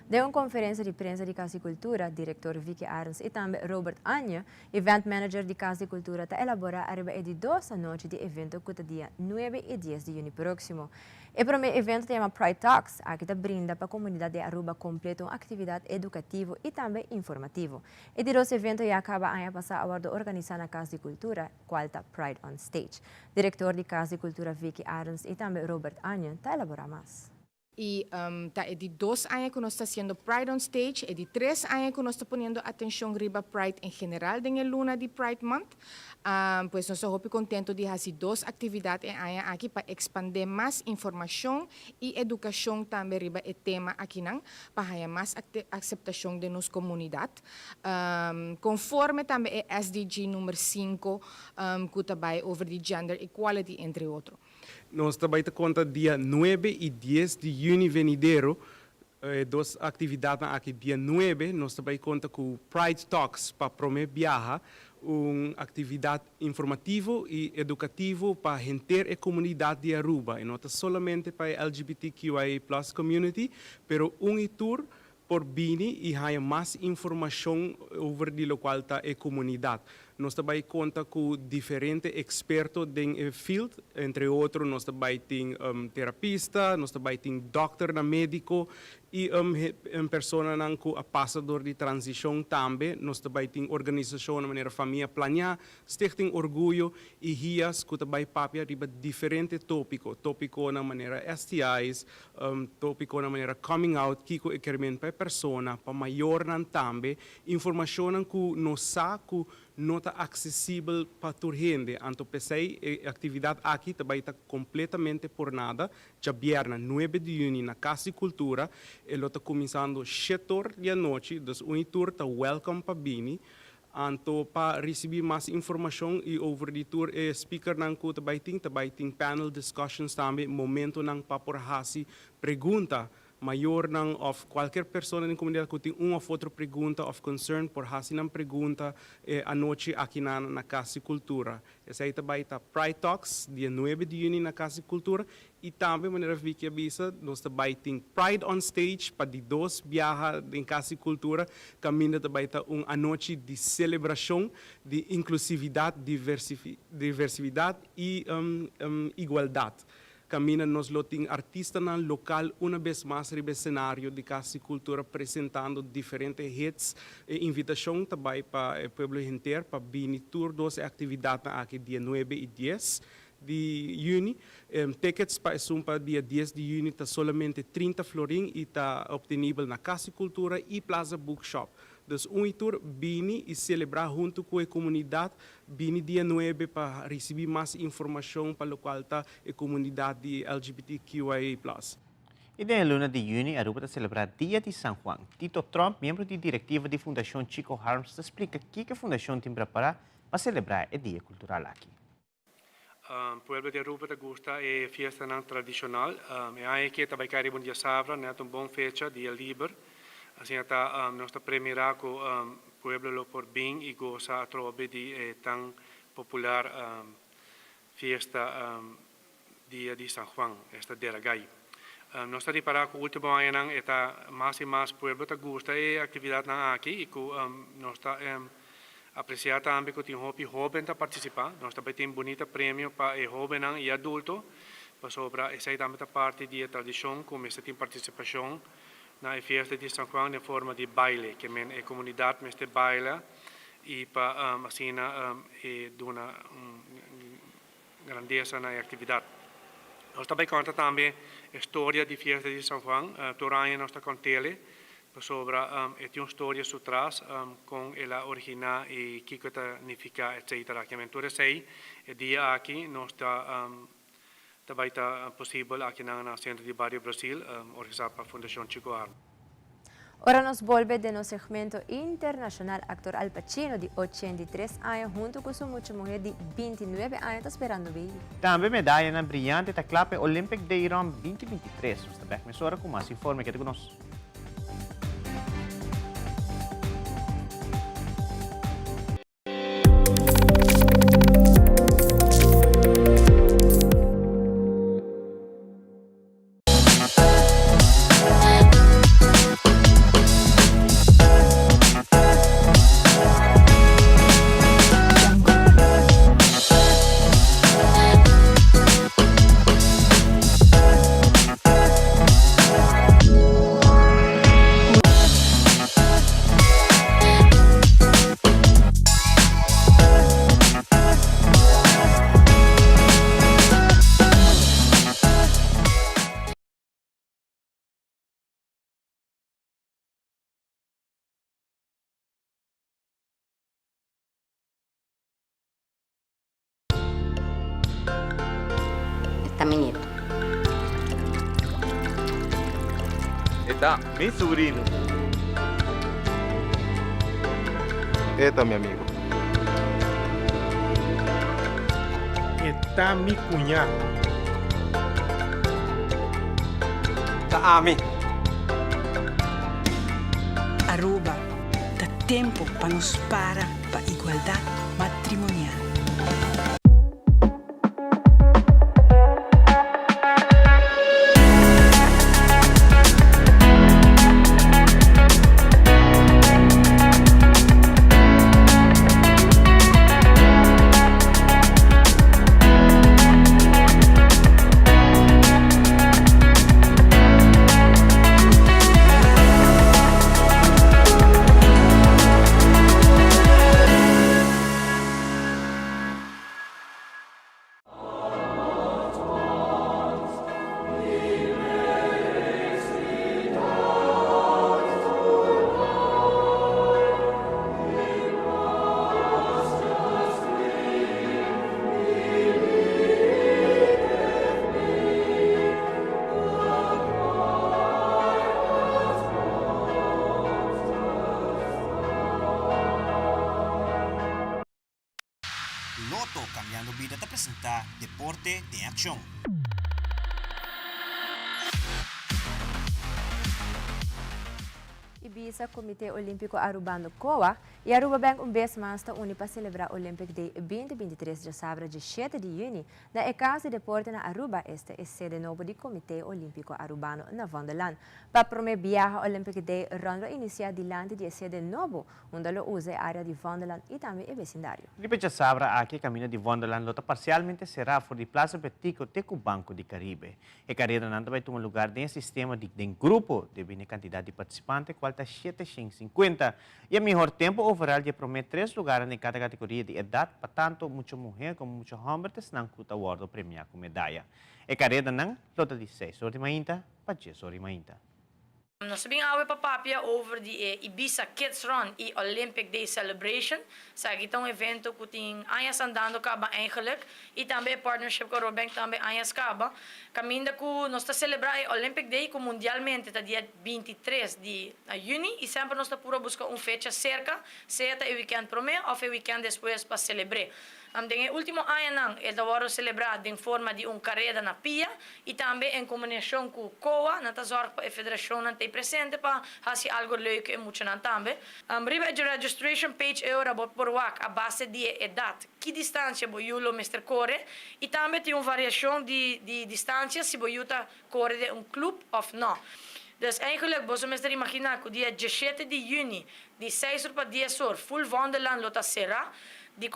Den un conferencia di prensa di Cas di Cultura, director Vicky Arens y tambe Robert Anje, event manager di Cas di Cultura ta elabora ariba e di dos anochi di evento cu ta dia nuebe y dies di juni proximo. E prome evento ta yama Pride Talks, aki ta brinda pa comunidad di Aruba completo un actividad educativo y tambe informativo. E di dos evento ya caba aña pasa a wordo organisa na Cas di Cultura, cual ta Pride on Stage. Director di Cas di Cultura Vicky Arens y tambe Robert Anje ta elabora mas. Y ta e di dos aña cu nos ta haciendo Pride on Stage, e di tres aña cu nos ta poniendo atencion riba Pride en general den e luna di Pride Month. Pues nos ta hopi contento di haci dos actividad e aña aki pa expande mas informacion y educacion tambe riba e tema akinan pa haya mas aceptacion den nos comunidad. Conforme tambe e SDG number cinco cu ta bay over di gender equality entre otro. Nos ta bay ta conta dia nuebe y dies di juni venidero e dos actividadnan aki. Dia nuebe nos ta bay conta cu Pride Talks pa prome biaha, un actividad informativo y educativo pa henter e comunidad di Aruba. E no ta solamente pa e LGBTQIA plus community, pero un y tur por bini y haña mas informacion over di locual ta e comunidad. Nos ta bay conta cu diferente experto den e field, entre otro nos ta bay tin terapista, nos ta bay tin dokternan medico y personanan cu a pasa door di transicion tambe. Nos ta bay tin organisacionnan manera Famia Planea, Stichting Orguyo y HIAS cu ta bay papia riba diferente topico, topiconan manera STI's, Tópikonan manera coming out, kiko e kermen pa e persona, pa mayornan tambe, informashonnan ku nos sa ku no ta aksesibel pa tur hende. Anto p'esei e aktividat aki ta bai ta kompletamente por nada. Djabièrnè nuebe di yüni na Kas di Kultura e lo ta kuminsando shetor di anochi, dus un i tur ta wèlkòm pa bini. Anto pa ricibi mas informacion y over di tur e speakernan cu ta bay tin, ta bay tin panel discussions tambe, momentonan pa por haci pregunta. Mayornan of cualkier persona den comunidad cu tin un of otro pregunta of concern por haci nan pregunta e anochi aki na na Cas di Cultura. Esey ta bay ta Pride Talks dia nuebe di juni na Cas di Cultura Y tambe manera Vicky a bisa, nos ta bay tin Pride on Stage pa di dos biaha den Cas di Cultura, caminda ta bay ta un anochi di celebracion di inclusividad, diversividad y igualdad. Caminda nos lo tin artistanan local una bes mas riba e scenario di Cas di Cultura presentando diferente hits. E invitacion ta bay pa e pueblo henter pa bini tur dos e actividadnan aki dia nuebe y dies. Di yüni. Tickets pa esun pa dia dies di yüni ta solamente trinta florin i ta obtenibel na Cas di Cultura i Plaza Bookshop. Dus un i tur bini i selebrá huntu ku e komunidat. Bini dia nuebe pa risibí mas informashon pa lokual ta e komunidat di LGBTQIA plus. I den e luna di yüni Aruba ta selebrá Dia di San Juan. Tito Tromp, miembro di direktiva di Fundashon Chico Harms ta splika kiko e fundashon tin prepará pa selebrá e dia kultural aki. Pueblo di Aruba ta gusta e fiestanan tradicional. E aña aki ta bay cay riba un diasabra, net un bon fecha, dia liber. Asina ta nos ta premira cu pueblo lo por bin y gosa atrobe di e tan popular fiesta dia di San Juan, esta Deragay. Nos ta ripara cu ultimo añanan e ta mas y mas pueblo ta gusta e actividadnan aki y cu nos ta aprecia tambe cu tin hopi hoben ta participa. Nos ta bay tin bunita premio pa e hobennan y adulto pasobra esey tambe ta parti di e tradicion cu mester tin participacion na e fiesta di San Juan den forma di baile, ke men e comunidad mester baila y pa asina e duna un grandesa na e actividad. Nos ta bay conta tambe e storia di fiesta di San Juan, tur aña nos ta contele pasobra e tin un storia su tras con el a origina y kico e ta nifica etcetera. Kiamen tur esey e dia aki nos ta ta bay ta posibel akinan na Centro di Bario Brasil organisa pa Fundacion Chico Arno. Ora nos bolbe den nos segmento internacional actor Al Pacino di 83 aña hunto cu su mucha muher di 29 aña ta sperando baby. Tambe medayanan briyante ta cla p'e Olympic Day Run 2023. Nos ta bek mesora cu mas informe. Keda cu nos. E ta mi nieto. E ta mi subrino. E ta mi amigo. E ta mi cuña. Ta ami. Aruba, ta tempo pa nos para pa igualdad matrimonial. Lotto Cambiando Bida ta presenta Deporte den Accion. Ibisa, Comite Olimpico Arubano, COA, y Aruba Bank un bes mas ta uni pa celebra Olympic Day 2023 djasabra 17 di juni na e Cas di Deporte na Aruba, esta e sede nobo di Comite Olimpico Arubano na Vondellaan. Pa prome biaha Olympic Day Run lo inicia dilanti di e sede nobo, unda lo usa e area di Vondellaan y tambe e vecindario. Riba djasabra aki e camino di Vondellaan lo ta parcialmente cera for di Plaza Betico te cu Banco di Caribe. E careranan ta bay tuma lugar den e sistema di den grupo debi n'e cantidad di participante cual ta 750 y e mihor tempo overall di e prome tres lugarnan den cada categoria di edad pa tanto mucha muher como mucha homber ta esnan cu ta wordo premia cu medaya. E caredanan lo ta di seis or di mainta pa dies or di mainta. Nos a bin awe pa papia over di e Ibiza Kids Run y Olympic Day Celebration. Esaki ta un evento cu tin añas andando caba eigenlijk y tambe e partnership cu Aruba Bank tambe añas caba. Caminda cu nos ta celebra e Olympic Day cu mundialmente ta dia 23 di juni y semper nos ta pura busca un fecha cerca, sea ta e weekend prome of e weekend despues pa celebre. Den e ultimo añanan e ta wordo celebra den forma di un careda na pia y tambe en combinacion cu COA. Nan ta zorg pa e federacionnan t'ey presente pa haci algo leuk e muchanan tambe. Riba e registration page e ora bo por wak a base di e edad ki distancia bo yu lo mester core y tambe tin un variacion di di distancia si bo yu ta core den un club of no. Dus eigenlijk boso mester imagina cu dia diesshete di juni di seis or pa dies or full Vondellaan lo ta cera, di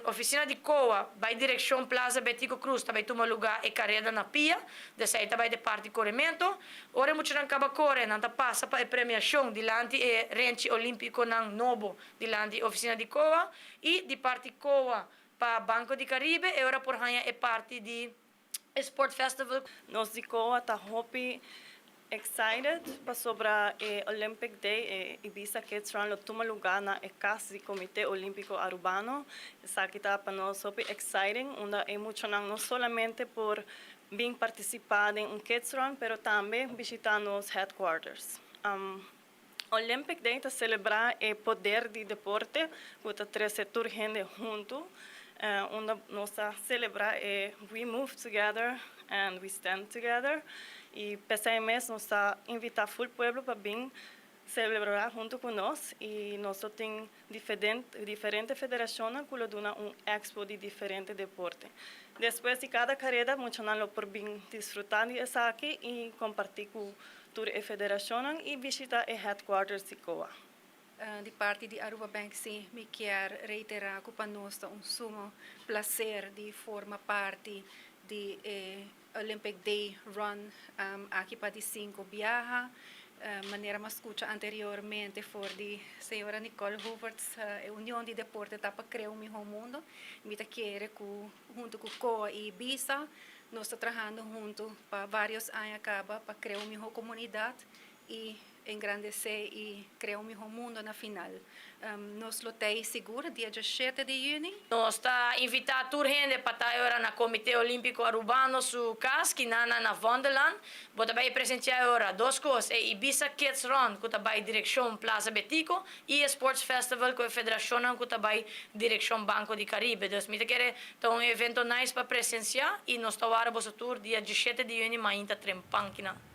oficina di COA bay direccion Plaza Betico Croes ta bay tuma lugar e careda na pia, dus ey ta bay de parti coremento. Ora e muchanan caba core nan ta pasa pa e premiacion dilanti e renchi olimpiconan nobo dilanti oficina di COA y di parti COA pa Banco di Caribe e ora por haña e parti di e Sport Festival. Nos di COA ta hopi excited pasobra e Olympic Day e Ibiza Kids Run lo tuma luga na e cas di Comite Olimpico Arubano. Esaki ta pa nos hopi exciting unda e muchanan no solamente por bin participa den un Kids Run pero tambe bishita nos headquarters. Olympic Day ta celebra e poder di deporte cu ta trece tur hende hunto, unda nos ta celebra e We Move Together and We Stand Together y p'esey mes nos ta invita full pueblo pa bin celebra hunto cu nos y nos lo tin diferente federacionnan cu lo duna un expo di diferente deporte. Despues di cada careda muchanan lo por bin disfruta di esaki y comparti cu tur e federacionnan y bishita e headquarters di COA. Di parti di Aruba Bank si mi kier reitera cu pa nos ta un sumo placer di forma parti di e Olympic Day Run aki pa di cinco biaha. Manera mi a scucha anteriormente for di señora Nicole Hoevertsz, e Union di Deporte ta pa crea un miho mundo. Mi ta kere cu hunto cu COA y IBISA nos ta trahando hunto pa varios aña caba pa crea un miho comunidad y engrandece y crea un miho mundo na final. Nos lo t'ey sigur dia diesshete di juni. Nos ta invita tur hende pa ta e ora na Comite Olimpico Arubano su cas, kinana na Vondellaan. Bo ta bay presencia e ora dos cos, e Ibiza Kids Run cu ta bay direccion Plaza Betico y e Sports Festival cu e federacionnan cu ta bay direccion Banco di Caribe. Dus mi ta kere ta un evento nice pa presencia y nos ta wara boso tur dia diesshete di juni mainta trempan kinan.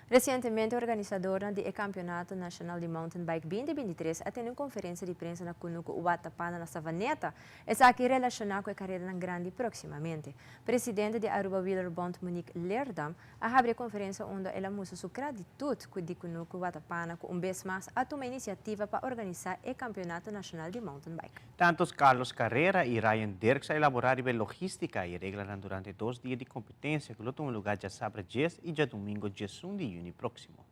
Resientemente organisadornan di e Campeonato Nacional di Mountain Bike binti binti tres a tene un conferencia di prensa na Cunucu Watapana na Savaneta. Esaki relaciona cu e careranan grandi proximamente. Presidente di Aruba Wielerbond Monique Leerdam a habri e conferencia unda el a mustra su gratitud cu di Cunucu Watapana cu un bes mas a tuma iniciativa pa organisa e Campeonato Nacional di Mountain Bike. Tanto Carlos Carrera y Ryan Dirks a elabora riba e logistica y reglanan durante dos dia di competencia cu lo tuma lugar djasabra djes y djadomingo djesun di juni proximo.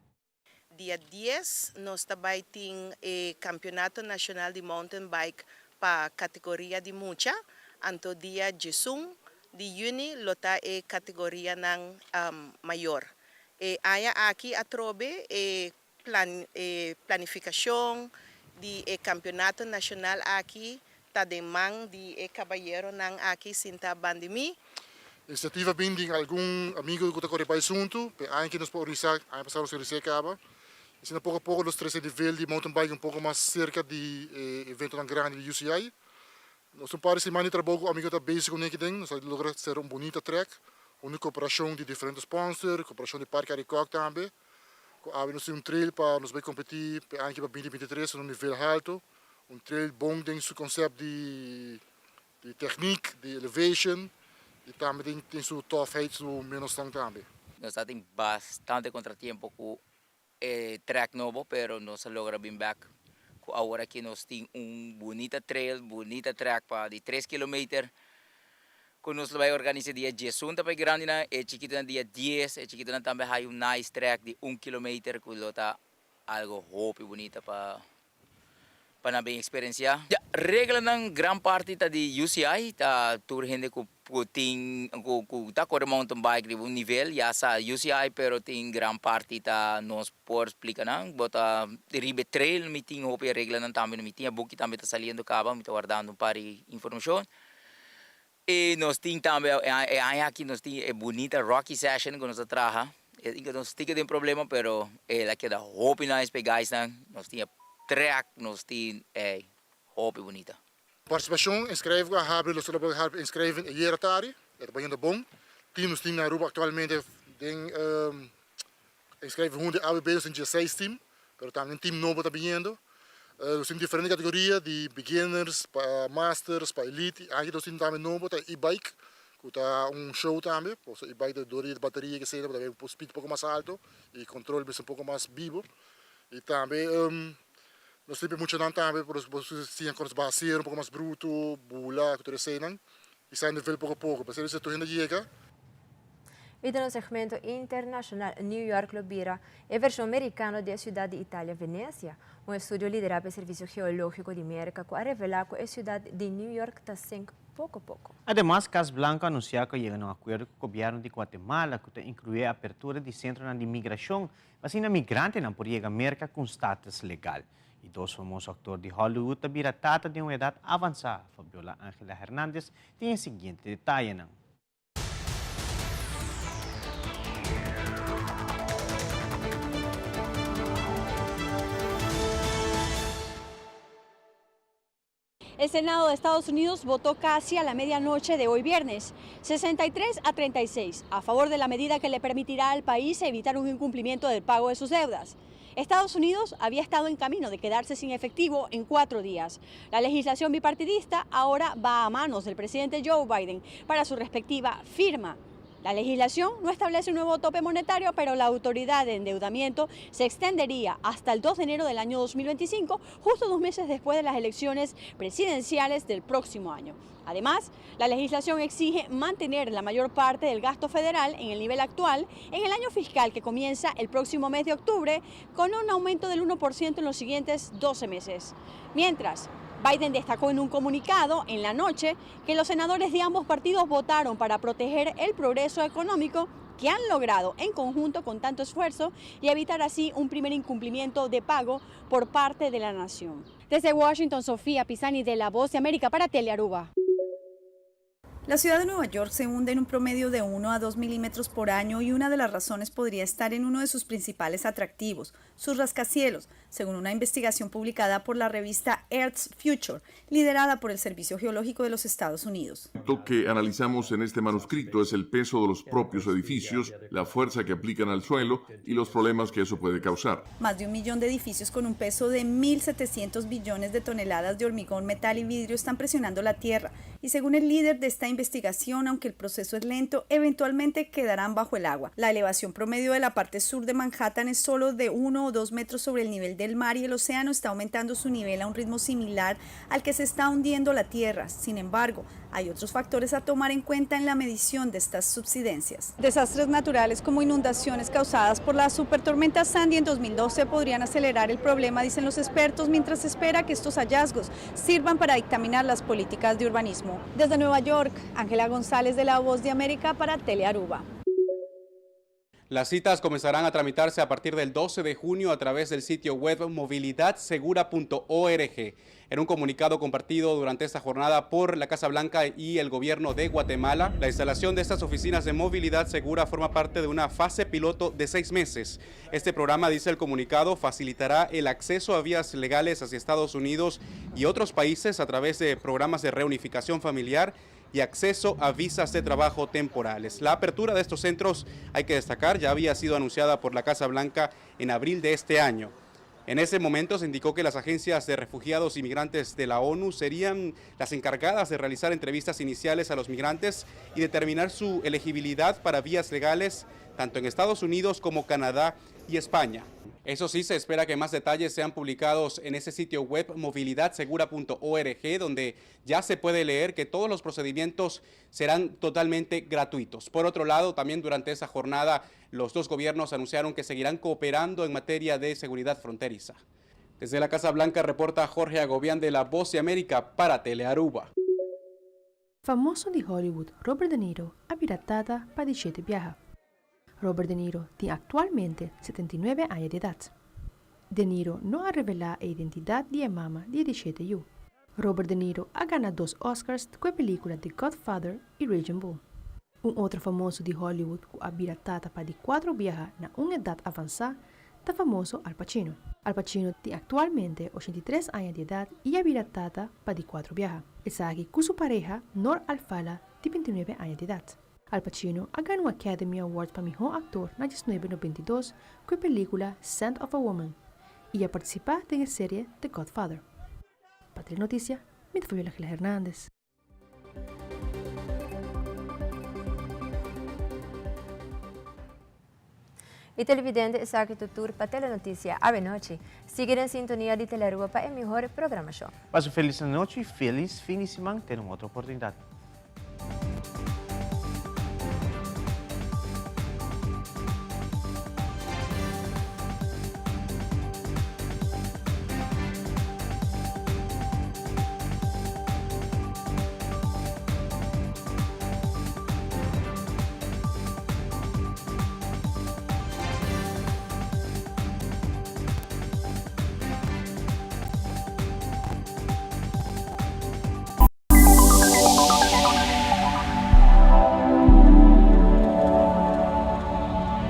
Dia dies nos ta bai tin e Campeonato Nacional di Mountain Bike pa categoria di mucha, anto dia djesun di juni lo ta e categorianan mayor. E aña aki atrobe e plan e planificacion di e Campeonato Nacional aki ta den man di e cabayeronan aki sinta bandi mi. Iniciativa bin di algun amigo cu ta core bay hunto, pe aña aki nos por organisa, aña pasa nos organisa caba, y asina poco a poco nos trece nivel di mountain bike un poco mas cerca di e eventonan grandi di UCI. Nos un par di siman di trabou cu amigo ta bezig cu neki den, nos a logra cera un bunita track, hunto cooperacion di diferente sponsor, cooperacion di Parke Arikok tambe, cu awe nos tin un trail pa nos bay competi pe aña aki pa binti binti tres na un nivel halto, un trail bon den su concept di di techniek, di elevation y tambe den den su toughheid, su menosnan tambe. Nos ta tin bastante contratiempo cu e track nobo pero nos a logra bin bek cu awor aki nos tin un bunita trail, bunita track pa di tres kilometer cu nos lo bay organisa dia diesun ta pa e grandinan, e chikitonan dia dies, e chikitonan tambe haya un nice track di un kilometer cu lo ta algo hopi bunita pa pa nan bin experiencia. Reglanan gran parti ta di UCI, ta tur hende cu cu tin cu cu ta core mountain bike riba un nivel ya sa UCI pero tin gran parti ta nos por splica nan, bo ta riba e trail mi tin hopi e reglanan tambe mi tin e buki tambe ta saliendo caba mi ta wardando un par di informacion. Y nos tin tambe e aña aki nos tin e bunita Rocky Session cu nos a traha. E nos tin tin problema pero el a keda hopi nice pa e guysnan. Nos tin e track, nos tin ey hopi bunita. Participacion, Inschrijven cu a habri lo solo por habri inschrijving ayera tardi, e ta bayendo bon. Team nos tin na Aruba actualmente den inschrijving hunto di AWB nos tin dieseis team, pero tambe un team nobo ta biniendo. Nos tin diferente categoria di beginners pa masters pa elite y aki nos tin tambe nobo ta e-bike cu ta un show tambe, pasobra e-bike ta dor di bateria y esey ta un speed poco mas alto y control mester un poco mas bibo. Y tambe nos tin muchanan tambe por bo siña con nos baha cera un poco mas bruto, bula cu tur eseynan y sa nivel poco poco. P'esey nos tur hende yega. Y den nos segmento internacional, New York lo bira e version mericano di e ciudad di Italia, Venecia. Un estudio lidera pa e Servicio Geologico di Merca cu a revela cu e ciudad di New York ta sink poco poco. Ademas, Cas Blanco a anuncia cu a yega na un acuerdo cu gobierno di Guatemala cu ta inclui e apertura di centronan di migracion pa asina migrantenan por yega Merca cu un status legal. Y dos famoso actor di Hollywood ta bira tata den un edad avansa. Fabiola Angela Hernandez tin e siguiente detayenan. El Senado de Estados Unidos votó casi a la medianoche de hoy viernes, 63 a 36, a favor de la medida que le permitirá al país evitar un incumplimiento del pago de sus deudas. Estados Unidos había estado en camino de quedarse sin efectivo en cuatro días. La legislación bipartidista ahora va a manos del presidente Joe Biden para su respectiva firma. La legislación no establece un nuevo tope monetario, pero la autoridad de endeudamiento se extendería hasta el 2 de enero del año 2025, justo dos meses después de las elecciones presidenciales del próximo año. Además, la legislación exige mantener la mayor parte del gasto federal en el nivel actual en el año fiscal que comienza el próximo mes de octubre, con un aumento del 1% en los siguientes 12 meses. Mientras, Biden destacó en un comunicado en la noche que los senadores de ambos partidos votaron para proteger el progreso económico que han logrado en conjunto con tanto esfuerzo y evitar así un primer incumplimiento de pago por parte de la nación. Desde Washington, Sofía Pisani de La Voz de América para Telearuba. La ciudad de Nueva York se hunde en un promedio de 1 a 2 milímetros por año y una de las razones podría estar en uno de sus principales atractivos, sus rascacielos, según una investigación publicada por la revista Earth's Future, liderada por el Servicio Geológico de los Estados Unidos. Lo que analizamos en este manuscrito es el peso de los propios edificios, la fuerza que aplican al suelo y los problemas que eso puede causar. Más de un millón de edificios con un peso de 1.700 billones de toneladas de hormigón, metal y vidrio están presionando la tierra y según el líder de esta investigación, aunque el proceso es lento, eventualmente quedarán bajo el agua. La elevación promedio de la parte sur de Manhattan es solo de 1 o 2 metros sobre el nivel del mar y el océano está aumentando su nivel a un ritmo similar al que se está hundiendo la tierra. Sin embargo, hay otros factores a tomar en cuenta en la medición de estas subsidencias. Desastres naturales como inundaciones causadas por la supertormenta Sandy en 2012 podrían acelerar el problema, dicen los expertos, mientras se espera que estos hallazgos sirvan para dictaminar las políticas de urbanismo. Desde Nueva York, Ángela González de La Voz de América para Telearuba. Las citas comenzarán a tramitarse a partir del 12 de junio a través del sitio web movilidadsegura.org. En un comunicado compartido durante esta jornada por la Casa Blanca y el gobierno de Guatemala, la instalación de estas oficinas de movilidad segura forma parte de una fase piloto de seis meses. Este programa, dice el comunicado, facilitará el acceso a vías legales hacia Estados Unidos y otros países a través de programas de reunificación familiar y acceso a visas de trabajo temporales. La apertura de estos centros, hay que destacar, ya había sido anunciada por la Casa Blanca en abril de este año. En ese momento se indicó que las agencias de refugiados y migrantes de la ONU serían las encargadas de realizar entrevistas iniciales a los migrantes y determinar su elegibilidad para vías legales tanto en Estados Unidos como Canadá y España. Eso sí, se espera que más detalles sean publicados en ese sitio web movilidadsegura.org, donde ya se puede leer que todos los procedimientos serán totalmente gratuitos. Por otro lado, también durante esa jornada, los dos gobiernos anunciaron que seguirán cooperando en materia de seguridad fronteriza. Desde la Casa Blanca reporta Jorge Agobián de La Voz de América para Telearuba. Famoso di Hollywood Robert De Niro a bira tata pa di shete biaha. Robert De Niro tin aktualmente 79 aña di edat. De Niro no a revelá e identidat di e mama di e di shete yu. Robert De Niro a gana dos Oscars ku e pelíkula The Godfather i Raging Bull. Un otro famoso di Hollywood ku a bira tata pa di kuatro biaha na un edat avansá. ta famoso Al Pacino. Al Pacino tin aktualmente 83 aña di edat i a bira tata pa di kuatro biaha. Esaki ku su pareha Noor Alfallah di 29 aña di edat. Al Pacino a gana un Academy Award pa mihó aktor na 1992 ku e pelíkula Scent of a Woman i a partisipá den e serie The Godfather. Pa Telenoticia, mi ta Fabiola Gila Hernandez. Y televidente esaki ta tur pa Telenoticia awe nochi. Sigui den sintonia di Telearuba pa e mihor programacion. Pasa un felis anochi y felis fin di siman. Te un otro oportunidad.